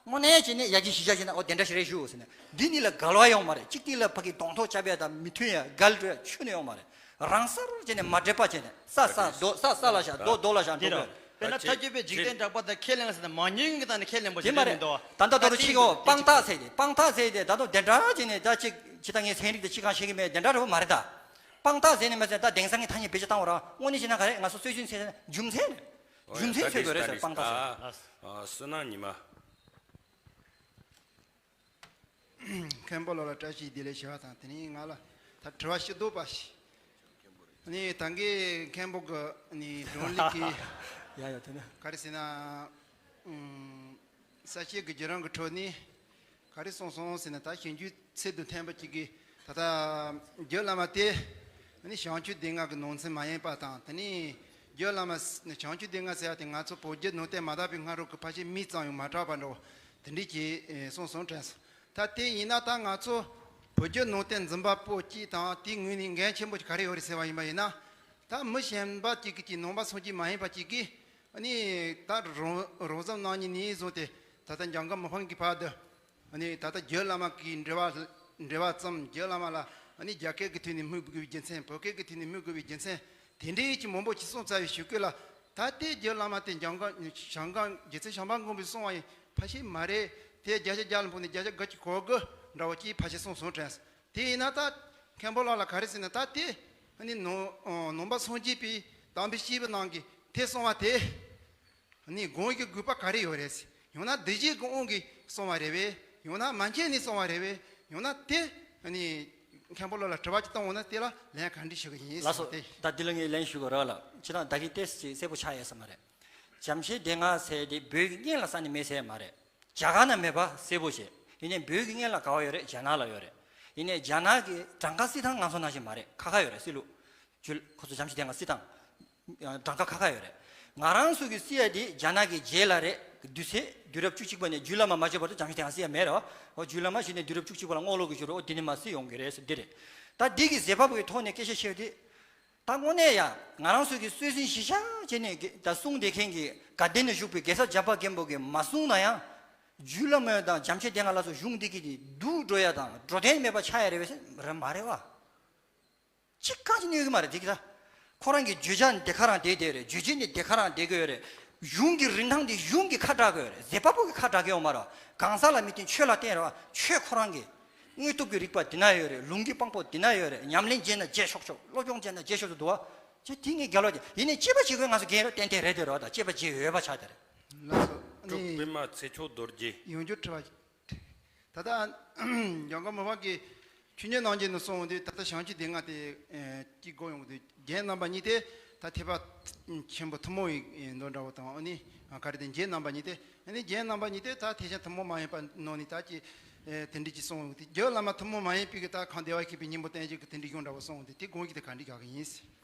དངོས་གནས་བྱས་ནས་ཡ་གི་གཞི་བཞག་བྱས་ན་ཨོ་དེ་འདྲ་ཞིག་རེད་ཞུ་ཟེར་ནས་འདི་གཉིས་ལ་འགལ་བ་ཡོང་མ་རེད་གཅིག་དེ་ལ་ཕ་གི་གདོང་ཐོག་བཅའ་བས་དང་མི་མཐུན་ཡ་འགལ་འགྲོ་ཡ་ཆུ་ནས་ཡོང་མ་རེད། རང་སར་བྱས་ནས་མ་འདྲེས་པ་བྱས་ནས་ས་ས་རྡོ་ས་ས་ལ་བཞག་རྡོ་རྡོ་ལ་བཞག་འགྲོ་དགོས། དཔེར་ན་ཐབས་སྐྱོ་པའི་འཇིག་རྟེན་གྲགས་པ་དང་ཁས་ལེན་ཟེར་ན་མ་ཉན་གི་དང་ནི་ཁས་ལེན་པོ་དེ་ཞིག་མ་རེད་རེད་མི་འདུག་ད་ལྟ་དོ་རུ་ཅིག་གོ་དཔང་རྟགས་ཟེར་ཏེ་དཔང་རྟགས་ཟེར་ཏེ་ད་དུང་དེ་འདྲ་བྱས་ནས་ད་ཅིག་ཅི་ད་ངས་ཚན་རིག་དེ་ཅི་གང་ཤེས་ཀྱི་མེད་དེ་འདྲ་རེད་བ་མ་རེད་ད། དཔང་རྟགས་ཟེར་ནས་མ་ཟེར་ད་དེང་སང་གི་ཐ་སྙད་བེད་སྤྱོད་བཏང་བ་ར་དངོས་གནས་བྱས་ན་ག་རེ་ང་ཚོ་སྲོལ་རྒྱུན་ཚད་རྒྱུ་མཚན་རེད་རྒྱུ་མཚན་འཚོལ་དགོས་རེད་ཟེར་དཔང་རྟགས་ཟེར། བསོད་ནམས་ཉི་མ། མཁན་པོ་ལགས་ལ་བཀྲ་ཤིས་བདེ་ལེགས་ཞུ་བ་དང་དེ་ནས་ང་ལ་ད་དྲི་བ་ཞིབ་ཏོག་པ་ཞིག་ནི་ད་གིན་མཁན་པོ་གི་ནི་སྒྲུང་ལུགས་ཀྱི་ཡ་ཡ་དེ་ནི་ག་རེ་ཟེར་ན་ཨུམ་ས་སྐྱའི་གི་བརྒྱུད་རིམ་གི་ཁྲོད་ནས་ག་རེ་གསུངས་སོང་ཟེར་ན་ད་ཞིབ་འཇུག་ཚད་དང་མཐུན་པ་ཅིག་གིས་ད་ལྟ་རྒྱུད་བླ་མ་དེ་ནི་བྱང་ཆུབ་སྡེ་ལྔ་གི་ནང་ཚན་མ་ཡིན་པ་དང་དེ་ནས་རྒྱུད་བླ་མ་བྱང་ཆུབ་སྡེ་ལྔ་ཟེར་ཡ་དེ་ང་ཚོ་བོད་བརྒྱུད་ནང་བསྟན་མ་དར་བའི་སྔ་རོལ་གི་ཕལ་ཆེར་མིང་ཙམ་ཡང་མ་གྲགས་པ་འདྲ་བོ་དེ་འདྲས་ཀྱིས་གསུངས་སོང་དྲན་སོང་། ད་དེ་ཡིན་ན་ད་ང་ཚོ་བོད་བརྒྱུད་ནང་བསྟན་འཛིན་པ་པོ་གཅིག་དང་དེའི་ངོས་ནས་འགན་ཆེན་པོ་ག་རེ་ཡོད་རེད་ཟེར་བ་ཡིན་པ་ཡིན་ན། ད་མི་གཞན་པ་གཅིག་གིས་ཀྱི་ནང་པ་སངས་རྒྱས་མ་ཡིན་པ་གཅིག་གིས་ནི་ད་རང་རང་བཟང་གནང་ཉིན་ནས་བཟུང་སྟེ་ད་ལྟ་འཇམ་མགོན་མི་ཕམ་གྱི་བར་དུ་ནི་ད་ལྟ་རྒྱུད་བླ་མ་གི་འབྲེལ་བ་འབྲེལ་བ་ཙམ་རྒྱུད་བླ་མ་ལ་ནི་རྒྱ་སྐད་ཀྱི་ཐོག་ནས་སྨོད་དགོས་པའི་རྒྱུ་མཚན་བོད་སྐད་ཀྱི་ཐོག་ནས་སྨོད་དགོས་པའི་རྒྱུ་མཚན་དེ་འདྲའི་ཅིག་མང་པོ་ཅིག་གསུངས་ཚར་བའི་གཞུག་གུ་ལ་ད་ལྟའི་རྒྱུད་བླ་མ་དེ་འཇམ་མགོན་བྱང་གང་རྗེ་བཙུན་བྱམས་པ་མགོན་པོས་གསུངས་པ་ཡིན་ཕལ་ཆེར་མ་རེད། དེ་བརྒྱ་ཆ་བརྒྱ་ལ་འཕོ་ནས་བརྒྱ་ཆ་དགུ་གཅིག་གོ་དགུ་འདྲ་བོ་ཅིག་ཕལ་ཆེར་གསུངས་སོང་དྲན་སོང་། དེ་ཡིན་ན་ད་མཁན་པོ་ལགས་ལ་ག་རེ་ཟེར་ན་ད་དེ་ནི་ནང་ནང་པ་སངས་རྒྱས་པའི་དམ་པའི་བཤེས་པའི་ནང་གི་དེ་གསུངས་པ་དེ་ནི་དགོངས་ཀྱི་དགོས་པ་ག་རེ་ཡོད་རེད་ཟེར། ཡང་ན་གདུལ་བྱའི་གི་དབང་གིས་གསུངས་པ་རེད་བས། ཡང་ན་མན་ཆད་ནས་གསུངས་པ་རེད་བས། ཡང་ན་དེ་ནི་མཁན་པོ་ལགས་ལ་དྲི་བ་ཅིག་བཏང་འོང་ན་དེ་ལ་ལན་ག་འདྲ་ཞུ་གི་ཡིན་ལགས་ཟེར་སོ། བ་དེ། ད་འདི་ལ་ངས་ལན་ཞུ་དགོས་རེད་ལགས། ཁྱེད་རང་ད་གིན་ཏོག་ཙམ་གསལ་པོ་ཆགས་ཡོད་ས་མ་རེད། བྱམས་ཆེན་སྡེ་ལྔ་ཟེར་དེ་བོད་ཀྱི་སྔོན་ལ་ས་ནས་མེད་ཟེར་མ་རེད། རྒྱ་གར་ན་མེད་པ་གསལ་པོ་བྱས། ཡིན་ནའི་བོད་ཀྱི་སྔོན་ལ་ག་བ་ཡོད་རེད། རྒྱ་ནག་ལ་ཡོད་རེད། ཡིན་ནའི་རྒྱ་ནག་གི་གྲངས་ཀ་བསྲེས་སྟངས་ང་ཚོ་ནང་བཞིན་མ་རེད། ཁ་ཁ་ཡོད་རེད། བསྲེས་ལུགས། ཇུ་ཁོ་ཚོ་བྱམས་ཆེན་སྡེ་ལྔ་བསྲེས་སྟངས། གྲངས་ཀ་ཁ་ཁ་ཡོད་རེད། ང་རང་ཚོ་གི་བསྲེས་ཡ་དེ་རྒྱ་ནག་གི་རྗེས་ལ་རེད། དུས་ཚོད་དུས་རབས་བཅུ་གཅིག་པ་ནས་རྒྱུད་བླ་མ་མ་བརྗོད་བར་དུ་བྱམས་ཆེན་སྡེ་ལྔ་བསྲེས་ཡ་མེད་རེད་བ། འོ་རྒྱུད་བླ་མ་ཞིག་ནས་དུས་རབས་བཅུ་གཅིག་པ་ལ་རྔོག་ལོག་གི་བཞུགས་རེད། འོ་དེ་ནས་མ་བསྲེས་ཡོང་གི་རེད་ཟེར་འདི་རེད། ད་འདི་གི་ཟེར་བ་པོའི་ཐོག་ནས་སྐད་ཆ་བཤད་དེ། ད་དངོས་གནས་ཡང་ང་རང་ཚོ་གི་སྲོལ་འཛིན་གཞིར་བཞག་བྱས་ནས་དགེ་ད་གསུང་བསྡད་མཁན་གྱི་དགའ་ལྡན་ནས་བཞུགས་པའི་རྒྱལ་ཚབ་འཇམ་དཔལ་མགོན་པོ་གིས་མ་གསུངས་ན་ཡང་། རྒྱུད་བླ་མ་དང་བྱམས་ཆེན་སྡེ་ལྔ་ལ་སོགས་གཞུང་འདི་གི་དེ་སྡུག་འགྲོ་ཡ་དང་འགྲོ་དོན་མེད་པ་ཆགས་ཡ་རེད་བས་ཟེར་རེད་མ་རེད་བ། གཅིག་གང་ཅི་གནོད་གི་མ་རེད་འདི་གི་ད། ཁོ་རང་གི་བརྗོད་བྱ་འདི་ག་རང་བསྡད་བསྡད་རེད། རྗོད་བྱེད་འདི་འདི་ག་རང་བསྡད་དགོས་རེད། གཞུང་གི་རིན་ཐང་འདི་གཞུང་གི་ཁ་གྲག་དགོས་རེད། ཟས་པ་པོ་གི་ཁ་གྲག་གི་ཡོད་མ་རེད། གང་ཟག་ལ་མི་བརྟེན། ཆོས་ལ་བརྟེན་རེད་བ། ཆོས་ཁོ་རང་གི་དངོས་སྟོབས་ཀྱི་རིག་པ་འདི་ན་ཡོད་རེད། ལུང་གི་དཔང་པོ་འདི་ན་ཡོད་རེད། ཉམས་ལེན་བྱས་ན་བྱས་ཆོག་ཆོག་སློབ་སྦྱོང་བྱས་ན་བྱས་ཆོག་ཆོག་འདུག་བ། ཅེས་དེ་ངས་རྒྱལ་བ་ཅེས་ཡིན་ནའི་དཔྱད་པ་བྱེད་དགོས། ང་ཚོ་རྒན་རབས་ཏན་ཏན་རེད་དེ་རེད་བ། ད་དཔྱད་པ་བྱེད་འོས་པ་ཆགས་དེ་རེད། ལགས་སོ། ཨ་ནི། པདྨ་ཚེ་མཆོག་རྡོ་རྗེ། ཡོང་རྒྱུ་དྲི་བ། ད་ལྟ་འཇམ་མགོན་མི་ཕམ་གྱིས་ཆོས་ཉིད་ནང་བཞིན་དུ་གསུངས་འདུག། ད་ལྟ་བྱང་ཆུབ་སྡེ་ལྔ་དེ་ཨེ་གཅིག་གོ་ཡོང་གི་འདུག། རྒྱན་རྣམ་པ་གཉིས་དེ་ད་ཐེག་པ་ཆེན་པོ་ཐུན་མོང་བའི་མདོ་འདྲ་བོ་དང་། ཨ་ནི་ག་རེ་དེ་རྒྱན་རྣམ་པ་གཉིས་དེ། ཨ་ནི་རྒྱན་རྣམ་པ་གཉིས་དེ་ད་ཐེག་ཆེན་ཐུན་མོང་མ་ཡིན་པ་ནང་ནས་ད་ཀྱི་ཨེ་དེ་འདྲ་ཅིག་གསུངས་ཡོང་གི་འདུག། རྒྱན་བླ་མ་ཐུན་མོང་མ་ཡིན་པའི་གི་ད་གང་བདེ་བར་གཤེགས་པའི་སྙིང་པོ་བསྟན་བཅོས་ཀྱི་དེ་འདྲ་གཞུང་འདྲ་བོ་གསུངས་འདུག། དེ་དགོངས་ཀྱི་དེ་ག་འདྲ་རྒྱག་གི་ཡིན།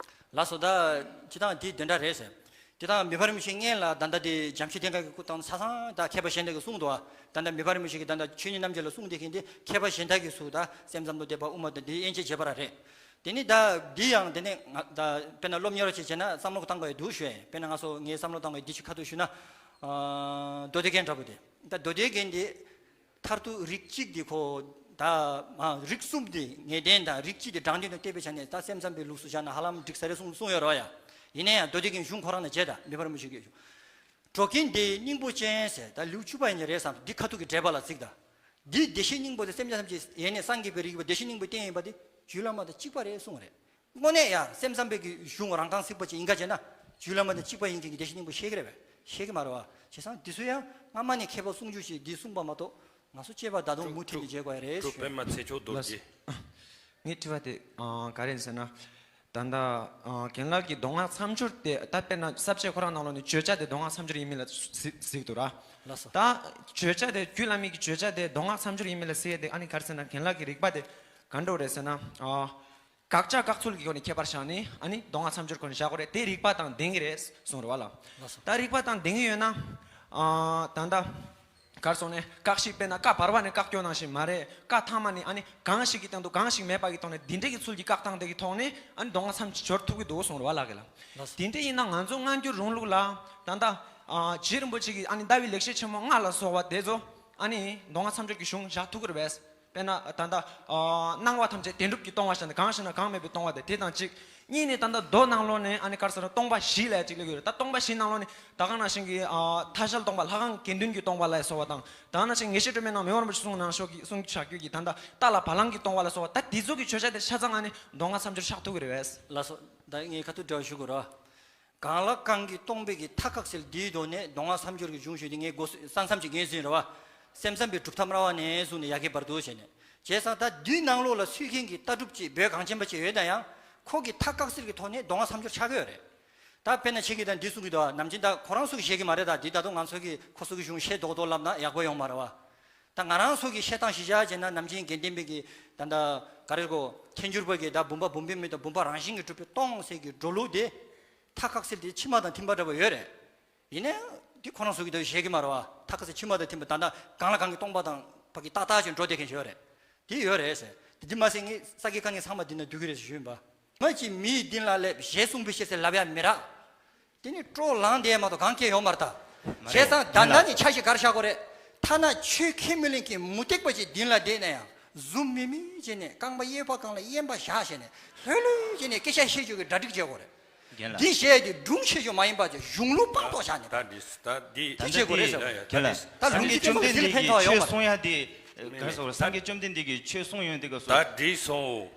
ལགས་སོ། ད་སྤྱིར་བཏང་དེ་དེ་འདྲ་རེད་ཟེར། དེ་དང་མི་ཕམ་རིན་པོ་ཆེ་སྔོན་ལ་ད་ལྟ་དེ་བྱང་ཆུབ་སྡེ་ལྔ་གི་སྐོར་དང་ས་སང་ད་མཁས་པ་གཞན་དག་གིས་གསུངས་འདུག་བ། ད་ལྟ་མི་ཕམ་རིན་པོ་ཆེ་གིས་ད་ལྟ་ཆོས་ཉིད་རྣམ་འབྱེད་ལ་གསུངས་བསྡད་མཁན་དེ་མཁས་པ་གཞན་དག་གིས་སུ་ད་སེམས་ཙམ་དང་བསྡེབས་པ་དབུ་མ་དང་དེ་དབྱེ་འབྱེད་བྱས་པ་ར་རེད། དེ་ནི་ད་འདི་ཡང་དེ་ནས་ང་ད་དཔེར་ན་སློབ་གཉེར་བ་ཅིག་བྱས་ན་བསམ་བློ་བཏང་དགོས་ཡ་འདུག་ཞུ་ཡ་ཡིན། དཔེར་ན་ང་ཚོ་ངའི་བསམ་བློ་བཏང་དགོས་ཡ་འདི་ཅིག་ཁ་ཐུག་ཞུ་ན། ཨ་མདོ་སྡེ་རྒྱན་འདྲ་པོ་དེ། ད་མདོ་སྡེ་རྒྱན་དེ། མཐར་ཐུག་རིགས་གཅིག་འདི་ཁོ། ད་མ་རིགས་གསུམ་འདི་ངེས་གཏན་དང་རིགས་གཅིག་འདི་དྲང་དོན་དང་བསྟན་པའི་ཆ་ནས་ད་སེམས་ཙམ་པའི་ལུགས་སུ་བཞག་ན་ཧ་ལམ་འགྲིག་ས་རེད་གསུངས་གསུངས་ཡོད་རེད་བ་ཡ། ཡིན་ན་ཡང་མདོ་སྡེ་རྒྱན་གཞུང་ཁོ་རང་ནས་བྱས། ད་མི་ཕམ་རིན་པོ་ཆེ་གིས་གཞུང་། འགྲོ་ཀུན་བདེ་བའི་སྙིང་པོ་ཅན་ཟེར། ད་ལེའུ་བཅུ་པ་ཡིན་ནི་རེད་བསམ། འདི་ཁ་ཐུག་གི་འགྲེལ་པ་ལ་གཟིགས་དང་། འདི་བདེ་གཤེགས་སྙིང་པོ་དེ་སེམས་ཅན་ཐམས་ཅད་ཡེ་ནས་སངས་རྒྱས་པའི་རིགས་པ་བདེ་གཤེགས་སྙིང་པོའི་རྟེན་ཡིན་པ་དེ་རྒྱུད་བླ་མ་དང་གཅིག་པ་རེད་གསུངས་རེད། དངོས་གནས་ཡང་སེམས་ཙམ་པའི་གི་གཞུང་རང་རྐང་གཟིགས་པ་ཅིག་ཡིན་ག་བྱས་ན། རྒྱུད་བླ་མ་དང་གཅིག་པ་ཡིན་མཁན་གྱི་བདེ་གཤེགས་སྙིང་པོ་ཤེས་ཀྱི་རེད་པས། ཤེས་ཀྱི་མ་རེད་བ། བྱས་ཙང་འདི་ཚོ་ཡང་སྔ་མ་ནས་མཁས་པ་གསུང་རྒྱུ་ཞིག་འདི་གསུངས་པ་མ་གཏོགས་ང་ཚོ་དཔྱད་པ་ད་དུང་མུ་མཐུད་ནས་བྱེད་དགོས་ཡ་རེད་ཞུ། པདྨ་ཚེ་མཆོག་རྡོ་རྗེ། ངའི་དྲི་བ་དེ་ཨ་ག་རེ་ཡིན་ཟེར་ན། ད་ལྟ་ཨ་རྒན་ལགས་ཀྱིས་མདོ་སྔགས་མཚམས་སྦྱོར་དེ་ད་དཔེར་ན་ས་བཅད་ཁོ་རང་ནང་ལོགས་ནས་བརྗོད་བྱ་དེ་མདོ་སྔགས་མཚམས་སྦྱོར་ཡིན་མིན་ལ་གཟིགས་གཟིགས་འདུག་ར། ལགས་སོ། ད་བརྗོད་བྱ་དེ་རྒྱུད་བླ་མའི་གི་བརྗོད་བྱ་དེ་མདོ་སྔགས་མཚམས་སྦྱོར་ཡིན་མིན་ལ་གཟིགས་ཡས་དེ་ཨ་ནི་ག་རེ་ཟེར་ན། རྒན་ལགས་ཀྱི་རིག་པ་དེ་ག་འདྲ་རེད་ཟེར་ན། ཨ་དགག་བྱ་དགག་ཚུལ་གྱི་སྒོ་ནས་ཁྱད་པར་བཞག་ནས་ཨ་ནི་མདོ་སྔགས་མཚམས་སྦྱོར་སྒོ་ནས་བཞག་དགོས་རེད། དེ་རིག་པ་དང་ལྡན་གྱི་རེད་གསུངས་རེད་བ་ལ། ལགས་སོ། ད་རིག་པ་དང་ལྡན་གྱི་ཡོད་ན། ཨ་ད་ལྟ་གར་སོང་ནས་ཀ་ཤི་དཔེར་ན་ཀ་བར་བ་ནས་ཀ་སྐྱོ་ནང་བཞིན་མ་རེད། ཀ་ཐ་མ་ནས་ཨ་ནི་གང་ཞིག་གི་སྟེང་དུ་གང་ཞིག་མེད་པ་གི་ཐོག་ནས་འདི་འདྲ་གི་ཚུལ་གྱི་བཀག་སྟངས་དེ་གི་ཐོག་ནས་ཨ་ནི་མདོ་སྔགས་མཚམས་སྦྱོར་ཐུབ་ཀྱི་འདུག་གསུངས་རེད་བ་ལགས་ཀྱི་ལ། ལགས་སོ། དེ་འདྲ་ཡིན་ན་ང་ཚོ་སྔ་འགྱུར་རོང་ལུགས་ལ་ད་ལྟ་ཨ་རྗེ་རིན་པོ་ཆེ་གི་ཨ་ནི་ཟླ་བའི་ལེགས་བཤད་ཆེན་མོ་ལྔ་ལ་སོགས་པ་དེ་ཚོ་ཨ་ནི་མདོ་སྔགས་མཚམས་སྦྱོར་གྱི་གཞུང་བཞག་ཐུབ་ཀྱི་རེད་པས། དཔེར་ན་ད་ལྟ་ཨ་སྣང་བ་ཐམས་ཅད་བདེན་གྲུབ་ཀྱིས་སྟོང་བར་བྱས་ནས་གང་ཞིག་ན་གང་མེད་པའི་སྟོང་པ་དེ་དེ་དང་གཅིག་གཉིས་ནས་ད་ལྟ་མདོ་ནང་ལོགས་ནས་ཨ་ནི་ག་རེ་ཟེར་ན་སྟོང་པ་བཞི་ལབ་ཅིག་སླེབས་ཡོད་རེད། ད་སྟོང་པ་བཞི་ནང་ལོགས་ནས་ད་ག་ནང་བཞིན་གྱི་ཨ་ཐ་ཤལ་སྟོང་པ། ལྷ་ཁང་དགེ་འདུན་གྱི་སྟོང་པ་ལ་སོགས་པ་དང་། ད་ག་ནང་བཞིན་ངེས་ཤེས་སྒྲོན་མེ་ནང་མེ་དབོན་རིན་པོ་ཆེ་གསུང་གནང་ཤོག་གི་གསུང་བྱ་རྒྱུད་ཀྱི་ད་ལྟ་རྟ་ལ་བ་ལང་གི་སྟོང་པ་ལ་སོགས་པ། ད་དེ་ཚོ་གི་བརྗོད་བྱ་དེ་ཆ་ཚང་ཨ་ནི་མདོ་སྔགས་མཚམས་སྦྱོར་ཆགས་ཐུབ་ཀྱི་རེད་པས། ལགས་སོ། ད་ངས་ཁ་ཐུག་འགྲེལ་བ་ཞུ་དགོས་རེད་བ། གང་ལ་གང་གིས་སྟོང་པའི་གི་མཐའ་བཀག་ཟེར་འདིའི་ཐོག་ནས་མདོ་སྔགས་མཚམས་སྦྱོར་གྱི་གཞུང་ཞུས་ཏེ་ངས་མགོ་ས་མཚམས་ཅིག་ངས་ཟིན་རེད་བ། སེམས་ཙམ་པའི་གྲུབ་མཐའ་སྨྲ་བ་ནས་བཟུང་ནས་ཡ་གི་བར་དུ་བྱས་ནས། བྱས་ཙང་ད་འདིའི་ནང་ལོགས་ལ་ཚུད་མཁན་གྱི་ལྟ་གྲུབ་ཅིག་བོད་གངས་ཅན་པ་ཅིག་ཡོད་ན་ཡང་ཁོ་གི་མཐའ་བཀག་ཟེར་གྱི་ཐོག་ནས་མདོ་སྔགས་མཚམས་སྦྱོར་ཆགས་ཀྱི་ཡོད་རེད། ད་དཔེར་ན་ཁྱེད་ཀྱིས་ད་འདི་གསུང་གི་འདུག་བ། ནམ་རྒྱུན་ད་ཁོ་རང་ཚོ་གིས་བཤད་ཀྱི་མ་རེད། ད་འདི་ད་དུང་ང་ཚོ་གིས་ཁོ་ཚོ་གི་གཞུང་བཤད་མདོག་མདོག་ལབ་ན་ཡག་པོ་ཡོང་མ་རེད་བ། ད་ང་རང་ཚོ་གིས་བཤད་སྟངས་གཞི་བཞག་བྱས་ན་ནམ་རྒྱུན་དགེ་ལྡན་པའི་གི་ད་ད་ག་རེ་གོ་ཐལ་འགྱུར་བ་གི་ད་བུམ་པ་བུམ་པའི་མིང་དང་བུམ་པ་རང་བཞིན་གྱིས་གྲུབ་པའི་སྟོང་ཟེར་གྱི་འགྲོ་ལུགས་དེ། མཐའ་བཀག་ཟེར་དེ་ཕྱི་མ་དང་མཐུན་པ་འདྲ་པོ་ཡོད་རེད། ཡིན་ནའང་དེ་ཁོ་རང་ཚོ་གིས་ད་བཤད་ཀྱི་མ་རེད་བ། མཐའ་བཀག་ཟེར་ཕྱི་མ་དང་མཐུན་པ་ད་ད་གང་ལ་གང་གིས་སྟོང་པ་དང་ཕ་གི་ཏག་ཏག་ཅིག་འགྲོ་བསྡད་མཁན་ཞིག་ཡོད་རེད། དེ་ཡོད་རེད་ཟེར། དེ་དེ་མ་ཟད་ངས་ས་དགེ་བཀའ་རྙིང་ཚང་མ་འདི་ན་འདུས་ཀྱི་རེད་ཟེར་ཞུས་ཡིན་པ། མ་གཅིག་མིའི་མདུན་ལ་སླེབས་ཞེས་གསུངས་པའི་ཕྱིར་ཟེར་ལབ་ཡ་མི་རག། དེ་ནི་སྤྲོ་ལངས་བསྡད་མ་གཏོགས་གང་སྐྱེ་ཡོང་མ་རེད་ད། མ་རེད། བྱས་ཙང་ད་ལྟ་ནི་འཆར་གཞི་ག་རེ་བཞག་དགོས་རེད། ཐ་ན་ཆོས་ཁས་མི་ལེན་མཁན་མུ་སྟེགས་པ་ཅིག་མདུན་ལ་བསྡད་ན་ཡང་ཟུམ་མི་མི་བྱས་ནས་རྐང་པ་གཡས་པ་སྒང་ལ་གཡོན་པ་བཞག་བྱས་ནས་ལྷོད་ལྷོད་བྱས་ནས་སྐད་ཆ་བཤད་རྒྱུ་གི་གྲ་སྒྲིག་བྱེད་དགོས་རེད། རྒན་ལགས། འདི་བཤད་དེ་སྒྲུང་བཤད་རྒྱུ་མ་ཡིན་པ་ཅིག་གཞུང་ལུགས་སྤངས་ཐོག་བཞག་ནས། ད་འདི་ད་འདི་ད་དེ་འདི་བྱེད་དགོས་རེད་ཟེར། རྒན་ལགས། ད་ལུང་གི་སྐྱོན་དེ་འདི་གི་ཆོས་གསུང་ཡ་དེ་ག་རེ་ཟེར། སངས་རྒྱས་བཅོམ་ལྡན་འདས་ཀྱིས་ཆོས་གསུང་ཡོང་དེ་ག་ཟེར། ད་འདི་སོང་།